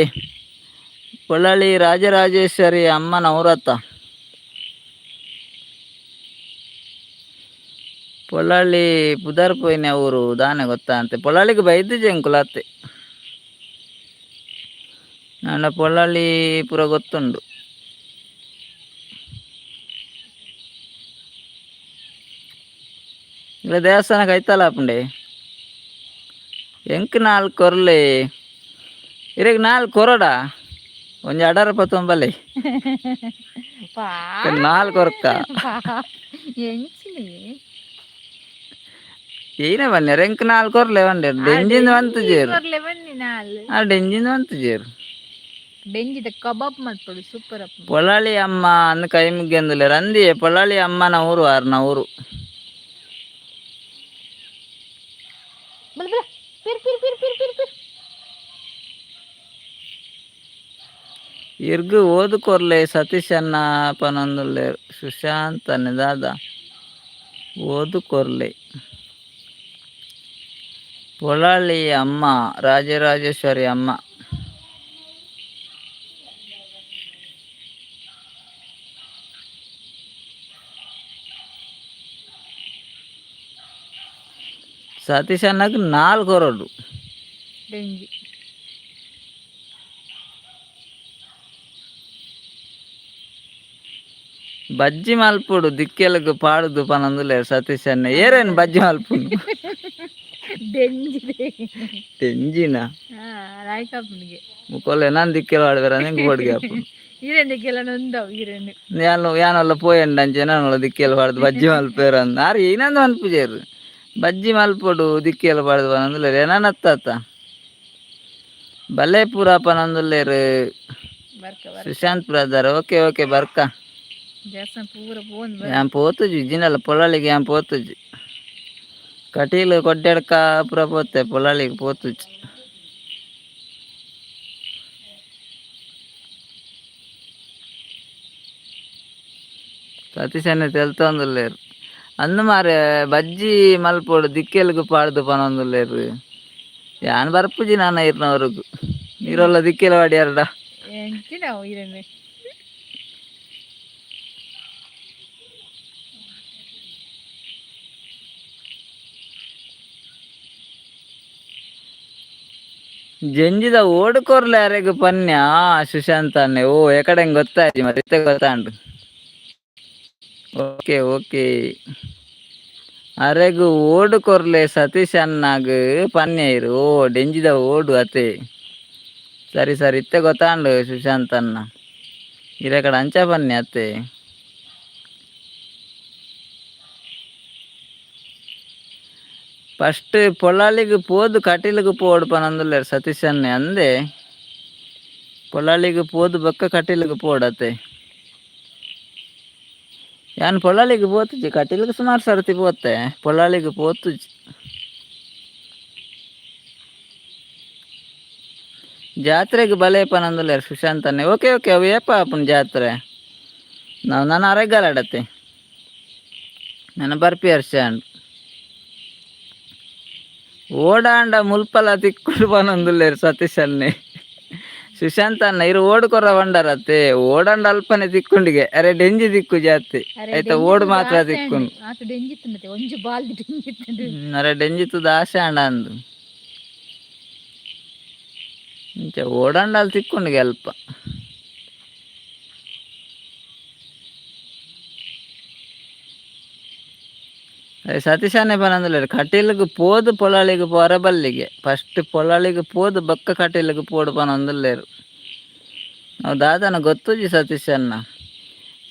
ಪೊಳಲಿ ರಾಜರಾಜೇಶ್ವರಿ ಅಮ್ಮನ ಊರತ್ತ ಪೊಳಲಿ. ಪುದರ್ ಪೋಯಿನ ಊರು ದಾನೆ ಗೊತ್ತಾ ಅಂತೆ. ಪೊಳಲಿಗೆ ಬೈದಿಜೆ ಎಂಕುಲು ಅತ್ತೆ. ಆಂಡ ಪೊಳಲಿ ಪೂರ ಗೊತ್ತುಂಡು. ಇಲ್ಲ ದೇವಸ್ಥಾನಕ್ಕೆ ಐತಲ್ಲ ಆಪುಂಡೆ. ಎಂಕ್ ನಾಲ್ ಕೊರ್ಲೆ. ಇರೆಗ್ ನಾಲ್ ಕೊರಡ. ಒಂಜಿ ಅಡರ ಪತ್ತೊಂಬಲೆ. ಪಾ. ನಾಲ್ ಕೊರ್ಕ. ಎಂಚಿನಿ? ಏನ ಬನ್ನಿ, ಎಂಕ್ ನಾಲ್ ಕೊರ್ಲೆ ಬಂಡೆ. ಡೆಂಜಿಂದ ಬಂತುಜೇರು. ಕೊರ್ಲೆ ಬನ್ನಿ ನಾಲ್. ಆ ಡೆಂಜಿಂದ ಬಂತುಜೇರು. ಡೆಂಜಿದ ಕಬಾಬ್ ಮಲ್ಪೊಡು, ಸೂಪರ್ ಅಪ್ಪು. ಪೊಳಲಿ ಅಮ್ಮ ಅಂದ್ ಕೈ ಮುಗ್ಯಂದುಲ್ಲೆರ್. ಅಂದಿಯೇ ಪೊಳಲಿ ಅಮ್ಮನ ಊರು, ಆರ್ನ ಊರು. ಬಲ ಬಲ, ಪಿರ್ ಪಿರ್ ಪಿರ್ ಪಿರ್ ಪಿರ್ ಪಿರ್. ಇರ್ಗು ಓದು ಕೊರ್ಲೆ ಸತೀಶ್ ಅಣ್ಣ ಪನೊಂದುಲ್ಲೆರ್ ಸುಶಾಂತ್ ಅಣ್ಣೆ. ದಾದ ಓದು ಕೊರ್ಲೆ? ಪೊಳಲಿ ಅಮ್ಮ, ರಾಜರಾಜೇಶ್ವರಿ ಅಮ್ಮ. ಸತೀಶ್ ಅಣ್ಣಗ್ ನಾಲ್ ಕೊರೊಡು. ಡೆಂಜಿ. ಬಜ್ಜಿ ಮಲ್ಪುಡು ದಿಕ್ಕೆಲಗ್ ಪಾಡುದು ಪನೊಂದುಲ್ಲೆರ್ ಸತೀಶ್ ಅಣ್ಣೆ. ಏರೇನು ಬಜ್ಜಿ ಮಲ್ಪುನು? ಡೆಂಜಿದೆ. ತೆಂಜಿನ. ಹಾ, ರಾಯ್ಕಾಪುನಿಗೆ. ಮುಕೊಲ್ಲ ಎನನ್ ದಿಕ್ಕೆಲ ಆಡ್ಬೇರ, ನಿಂಗೆ ಬೋಡ್ಗೆ ಆಪುಂಡು. ಈರೆನ್ ದಿಕ್ಕೆಲ ನೊಂದವು ಈರೆನ್. ಯಾನ್ ಯಾನಲ್ಲ ಪೋಯೆಂಡ ಅಂಚೆ ನಾನಲ್ಲ ದಿಕ್ಕೆಲ ಪಾಡ್ದು ಬಜ್ಜಿ ಮಲ್ಪೇರ ಅಂದ್. ಆರ್ ಏನಂದ್ ಮನ್ಪುಜೆರ್. ಬಜ್ಜಿ ಮಲ್ಪೊಡು ದಿಕ್ಕೆಲ ಪಾಡ್ದು ಪನೊಂದುಲ್ಲೆರ್. ಎನನ್ ಅತ್ತತ್ತ ಬಲೆ ಪೂರ ಪನೊಂದುಲ್ಲೆರ್. ಬರ್ಕ ಬರ್ಕ. Sushant brother, okay okay, ಬರ್ಕ. ದೇವಸ್ಥಾನ ಪೂರ ಪೋಂದು. ಯಾನ್ ಪೋತುಜಿ ಜಿನಲ್ಲ ಪೊಳಲಿಗೆ. ಯಾನ್ ಪೋತುಜಿ ಕಟೀಲು ಕೊಡ್ಡೆಡ್ಕ ಪೂರ ಪೋತೆ, ಪೊಳಲಿಗೆ ಪೋತುಜಿ. ಸತೀಶನ್ನೆ ತೆಲ್ತೊಂದುಲ್ಲೆರ್. ಅಂದ್ ಮಾರ್ರೆ, ಬಜ್ಜಿ ಮಲ್ಪೊಡು ದಿಕ್ಕೆಲ್ಗ್ ಪಾಡ್ದು ಪನೊಂದುಲ್ಲೆರ್. ಯಾನ್ ಬರ್ಪುಜಿ ನಾನ ಇರ್ನವರೆಗು. ಇರೊಲ್ಲ ದಿಕ್ಕೆಲ ವಾಡಿಯಾರ್ಡ. ಎಂಚಿನವು ಈರೆನ್. ಜಂಜಿದ ಓಡುಕೊರ್ಲೆ ಅರೆಗ್ ಪನ್ಯ ಸುಶಾಂತ್ ಅಣ್ಣೆ. ಓ, ಎಕಡೆ ಗೊತ್ತಾಯ್ತು ಮತ್ತೆ, ಇತ್ತೆ ಗೊತ್ತಾಂಡು. ಓಕೆ ಓಕೆ, ಅರೆಗ್ ಓಡು ಕೊರ್ಲೆ ಸತೀಶ್ ಅಣ್ಣಗ್ ಪನ್ಯೈರು. ಓ, ಡೆಂಜಿದ ಓಡು ಅತೆ. ಸರಿ ಸರಿ, ಇತ್ತೆ ಗೊತ್ತಾಂಡು ಸುಶಾಂತ್ ಅಣ್ಣ. ಇರೆ ಕಡೆ ಅಂಚ ಪನ್ಯ ಅತ್ತೆ. ಫಸ್ಟ್ ಪೊಳಲಿಗ್ ಪೋದು ಕಟೀಲಿಗೆ ಪೋಡು ಪನೊಂದುಲ್ಲೆರ್ ಸತೀಶ್ ಅಣ್ಣೆ. ಅಂದೆ, ಪೊಳಲಿಗ್ ಪೋದು ಬೊಕ್ಕ ಕಟೀಲಿಗೆ ಪೋಡತೆ. ಯಾನ್ ಪೊಳಲಿಗ್ ಪೋತುಜಿ. ಕಟೀಲಿಗೆ ಸುಮಾರು ಸರ್ತಿ ಪೋತೆ, ಪೊಳಲಿಗ್ ಪೋತುಜಿ. ಜಾತ್ರೆಗೆ ಬಲೆ ಪನೊಂದುಲ್ಲೆರ್ ಸುಶಾಂತ್ ಅಣ್ಣೆ. ಓಕೆ ಓಕೆ, ಅವು ಏಪ ಆಪುಂಡು ಜಾತ್ರೆ? ನಾವು ನಾನು ಅರೆಗಾಲ ಅಡತೆ, ನನ್ನ ಬರ್ಪಿ ವರ್ಷ ಅಂಡ್. ಓಡಾಂಡ ಮುಲ್ಪಲ ತಿಕ್ಕುಡು ಪನೊಂದುಲ್ಲೆರ್ ಸತೀಶ್ ಅಣ್ಣೆ. ಸುಶಾಂತ್ ಅಣ್ಣ, ಇರು ಓಡು ಕೊರ ಬಂಡರತ್ತೆ. ಓಡಾಂಡ ಅಲ್ಪನೆ ತಿಕ್ಕುಂಡಿಗೆ. ಅರೆ ಡೆಂಜಿ ದಿಕ್ಕು ಜಾತಿ ಆಯ್ತಾ? ಓಡು ಮಾತ್ರ ತಿಕ್ಕುಂಡು. ಆತ ಡೆಂಜಿತ್ತಂಡತೆ, ಒಂಜಿ ಬಾಲ್ದಿ ಡೆಂಜಿತ್ತಂಡು. ಅರೆ ಡೆಂಜಿತ್ತದ ಆಸೆ ಆಂಡ ಅಂದು. ಇಂಚ ಓಡಾಂಡ ಅಲ್ಲಿ ತಿಕ್ಕುಂಡಿಗೆ ಅಲ್ಪ. ಅರೆ ಸತೀಶನೇ ಪನೊಂದುಲ್ಲೆರ್, ಕಟೀಲ್ಗ್ ಪೋದು ಪೊಳಲಿಗ್ ಪೋರ ಬಲ್ಲಿಗೆ, ಫಸ್ಟ್ ಪೊಳಲಿಗ್ ಪೋದು ಬೊಕ್ಕ ಕಟೀಲ್ಗ್ ಪೋಡು ಪನೊಂದುಲ್ಲೆರ್. ಅವು ದಾದನ ಗೊತ್ತುಜಿ ಸತೀಶ್ ಅಣ್ಣ.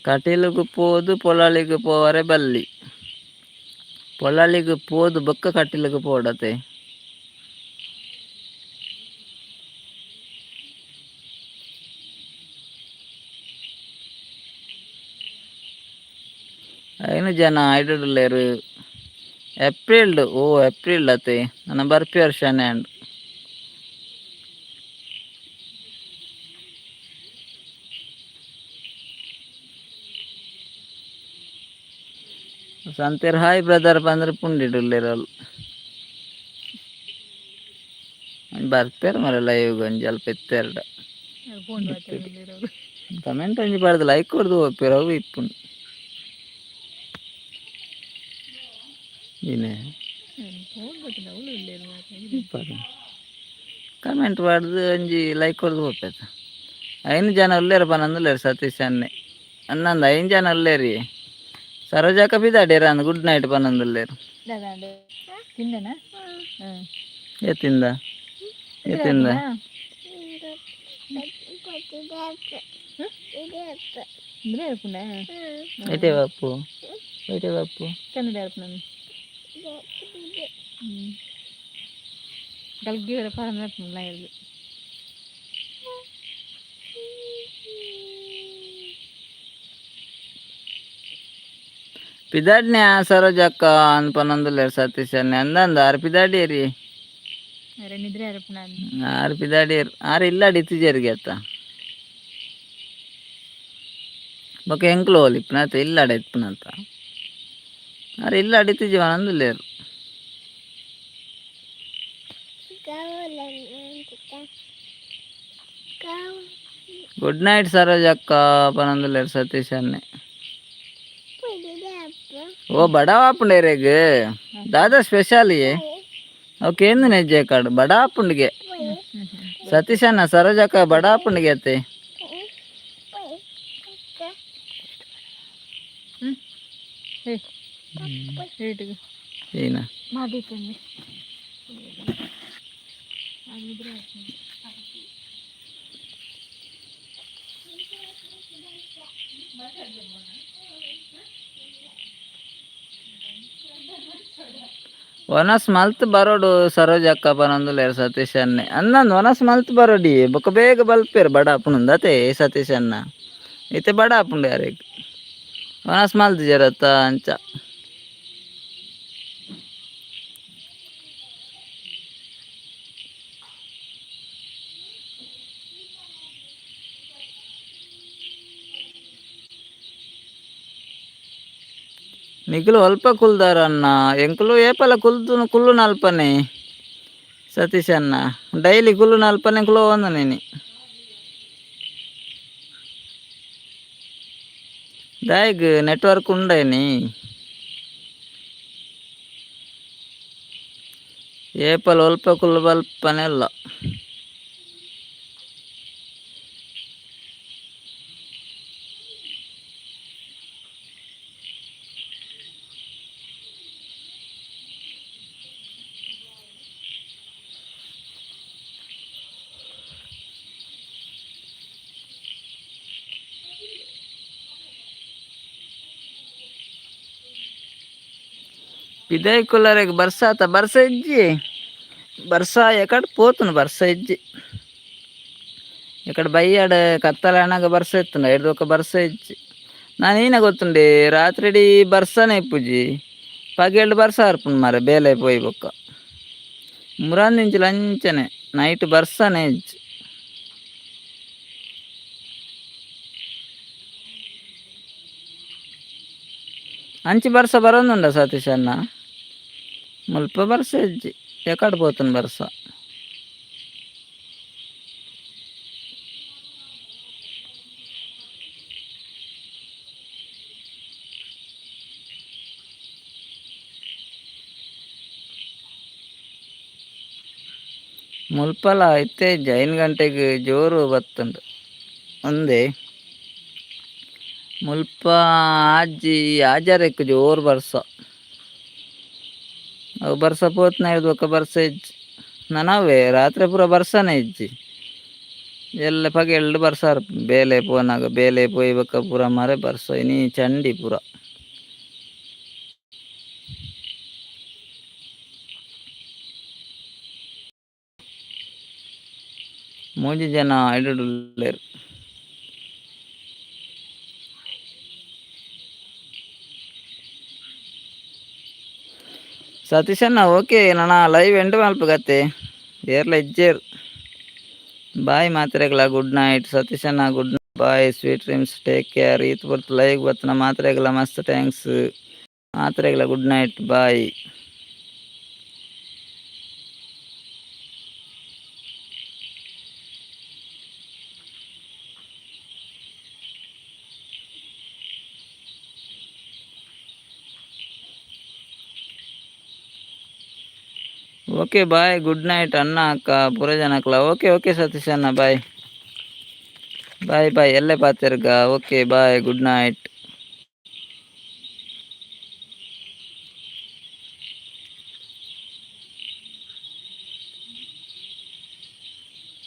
ಕಟೀಲ್ಗ್ ಪೋದು ಪೊಳಲಿಗ್ ಪೋವರೆ ಬಲ್ಲಿ, ಪೊಳಲಿಗ್ ಪೋದು ಬೊಕ್ಕ ಕಟೀಲ್ಗ್ ಪೋಡತೆ. ಐನು ಜನ ಐಡುಲ್ಲೆರ್. ಏಪ್ರಿಲ್ಡ್, ಓ ಏಪ್ರಿಲ್ ಅತೆ. ನನ್ನ ಬರ್ಪಿ ವರ್ಷನೇ ಅಂಡ್. ಸಂತೇರ್ ಹಾಯ್ ಬ್ರದರ್ ಪಂದ್ರೆ ಪುಂಡಿಡುಲ್ಲೆರ್ ಅಲ್. ಬರ್ಪೇರ್ ಮರ ಲೈವ್ ಒಂಜಿ ಅಲ್ಪ ಇತ್ತೆರ್ಡ. ಫೋನ್. ಕಮೆಂಟ್ ಒಂಜಿ ಪಾಡ್ದು ಲೈಕ್ ಕೊರ್ದು ಪೋಪೆರ್, ಅವು ಇಪ್ಪುಂಡು ಇನೆ. ಫೋನ್ ಬತ್ತಿನ ಅವಳು ಇಲ್ಲೇರು. ಕಮೆಂಟ್ ಪಾಡ್ದು ಒಂಜಿ ಲೈಕ್ ಕೊರ್ದು ಪೋಪೆತ. ಐನು ಜನ ಉಲ್ಲೆರ್ ಪನೊಂದುಲ್ಲೆರ್ ಸತೀಶ್ ಅಣ್ಣೆ. ಅನ್ನಂದು ಐನು ಜನ ಉಲ್ಲೇರಿ. ಸರೋಜಕ್ಕ ಪಿದಾಡೇರ ಅಂದ್ ಗುಡ್ ನೈಟ್ ಪನೊಂದುಲ್ಲೆರ್. ತಿಂದನಾ? ಹ್ಮ್. ಏತಿಂದ ಏತಿಂದ? ಇಂದ್ರೆ ಇರ್ಪುಂಡ. ಐಟೆ ಬಾಪು, ಐಟೆ ಬಾಪು. ಕನ್ನಡ ಇರ್ಪುನ. ಗಲ್ಗಿ ಪರಮ ಇರ್ಪುಂಡ ಇರ್ದು. ಪಿದಾಡ್ನೆ ಸರೋಜಕ್ಕ ಅಂದ್ ಪನೊಂದುಲ್ಲೆರ್ ಸತೀಶ್ ಅಣ್ಣೆ. ಅಂದಂದ ಆರ್ ಪಿದಾಡೇರಿ. ಅರೆ ನಿದ್ರೆ ಇರ್ಪುನ. ಆರ್ ಪಿದಾಡೇರ್. ಆರ್ ಇಲ್ಲಾಡ್ ಇತ್ತಿಜೆರ್ಗೆ ಅತ್ತ. ಬೊಕ ಎಂಕ್ಲು ಓಲ್ ಇಪ್ಪುನತ? ಇಲ್ಲಾಡ ಇಪ್ಪುನತ. ಆರ್ ಇಲ್ಲಾಡ್ ಇತ್ತಿಜಿ ಪನೊಂದುಲ್ಲೆರ್. ಗುಡ್ ನೈಟ್ ಸರೋಜಕ್ಕ ಪನೊಂದುಲ್ಲೆರ್ ಸತೀಶ್ ಅಣ್ಣೆ. ಓ, ಬಡವ ಆಪುಂಡು ದಾದಾ ಸ್ಪೆಷಲ್? ಓಕೆ, ಎಂದು ನೆಜ್ಜೆ ಕಾಡು ಬಡ ಆಪುಂಡಿಗೆ ಸತೀಶ್ ಅಣ್ಣ. ಸರೋಜಕ್ಕ ಬಡ ಆಪುಂಡಿಗೆ ಅತ್ತೆ. ಏಟಿಗೆ ಏನ ಮಾದಿತ್ತಂದೆ. ಒನಸ್ ಮಲ್ತ್ ಬರೋಡು ಸರೋಜಕ್ಕ ಪನೊಂದುಲ್ಲೆರ್ ಸತೀಶ್ ಅಣ್ಣೆ. ಅಂದಂದು ಒನಸ್ ಮಲ್ತ್ ಬರೋಡಿ ಬೊಕ ಬೇಗ ಬಲ್ಪೇರು ಬಡ ಆಪುಂಡು ಅತೆ ಸತೀಶ್ ಅಣ್ಣ. ಇತ್ತೆ ಬಡ ಆಪುಂಡು ಯಾರೆಗ್ ಒನಸ್ ಮಲ್ತಿಜರತ್ತ ಅಂಚ. ನಿಕುಲು ಅಲ್ಪ ಕುಲ್ದಾರ ಅಣ್ಣ, ಎಂಕುಲು ಏಪಲ ಕುಲ್ದು ಕುಲ್ಲು ಅಲ್ಪನೆ ಸತೀಶ್ ಅಣ್ಣ. ಡೈಲಿ ಕುಲ್ಲು ಅಲ್ಪನೆ ಕುಲು ಒಂದನೇನಿ. ದಾಯಗ್ ನೆಟ್ವರ್ಕ್ ಉಂಡೇನಿ? ಏಪಲ್ ಒಲ್ಪ ಕುಲ್ಲು ಬಲ್ಪನೆಲ್ಲ. ಪಿದೈ ಕುಲ್ಲರೆಗ್ ಬರ್ಸಾತ? ಬರ್ಸ ಇಜ್ಜಿ. ಬರ್ಸ ಎಕಡ್ ಪೋತುಂಡು? ಬರ್ಸ ಇಜ್ಜಿ. ఇక్కడ ಬಯ್ಯಡ್ ಕತ್ತಲೆ ಆನಗ ಬರ್ಸ ಇತ್ತುಂಡು, ಐಡ್ದ್ ಬೊಕ ಬರ್ಸ ಇಜ್ಜಿ. ನಾನ್ ಈನ ಗೊತ್ತುಂಡೆ, ರಾತ್ರಿಡಿ ಬರ್ಸನೆ ಇಪ್ಪುಜಿ, ಪಗೆಲ್ಡ್ ಬರ್ಸ ಬರ್ಪುಂಡು ಮಾರ್ರೆ. ಬೇಲೆ ಪೋಯಿ ಬೊಕ್ಕ ಮುರಾನಿಂಚಿಲ ಅಂಚನೆ, ನೈಟ್ ಬರ್ಸನೆ ಇಜ್ಜಿ. ಅಂಚಿ ಬರ್ಸ ಬರೋಂದುಂಡ ಸತೀಶ್ ಅಣ್ಣ? ಮುಲ್ಪ ಬರ್ಸ ಇಜ್ಜಿ. ಎಕಡ್ ಪೋತುಂಡು ಬರ್ಸ? ಮುಲ್ಪಲ ಇತ್ತೆ ಇಜ್ಜಿ. ಐನ್ ಗಂಟೆಗ್ ಜೋರು ಬತ್ತುಂಡು ಒಂದೇ. ಮುಲ್ಪ ಆಜಿ ಆಜರೆಕ್ ಜೋರು ಬರ್ಸ. ಅವು ಬರ್ಸ ಪೋತ್ನ ಬೊಕ್ಕ ಬರ್ಸ ಇಜ್ಜಿ. ನನವೇ ರಾತ್ರಿ ಪೂರ ಬರ್ಸನೆ ಇಜ್ಜಿ. ಎಲ್ಲೆ ಪಗೆಲ್ಡ್ ಬರ್ಸ. ಬೇಲೆ ಪೋನಾಗ, ಬೇಲೆ ಪೋಯಿ ಬೊಕ್ಕ ಪೂರ ಮರೆ ಬರ್ಸ. ಇನಿ ಚಂಡಿ ಪೂರ. ಮೂಜಿ ಜನ ಇಡುಡುಲ್ಲೆರ್. ಸತೀಶಣ್ಣ, ಓಕೆ, ನನ ಲೈವ್ ಎಂಡ್ ಮಲ್ಪುಗತ್ತೆ. ಏರ್ಲ ಇಜ್ಜೇರ್. ಬಾಯ್ ಮಾತ್ರೆಗ್ಲ, ಗುಡ್ ನೈಟ್ ಸತೀಶಣ್ಣ. Good night, bye, sweet dreams, take care. ಈತ್ ಪೊರ್ತು ಲೈವ್ ಬತ್ತಿನ ಮಾತ್ರೆಗ್ಲ ಮಸ್ತ್ thanks. ಮಾತ್ರೆಗ್ಲ good night, bye. Okay, bye, good night ಅಣ್ಣ, ಅಕ್ಕ, ಪೂರ ಜನಕ್ಲ. ಓಕೆ ಓಕೆ ಸತೀಶ್ ಅಣ್ಣ, ಬಾಯ್ ಬಾಯ್ ಬಾಯ್. ಎಲ್ಲೆ ಪಾತೆರ್ಗ. Okay, bye, good night.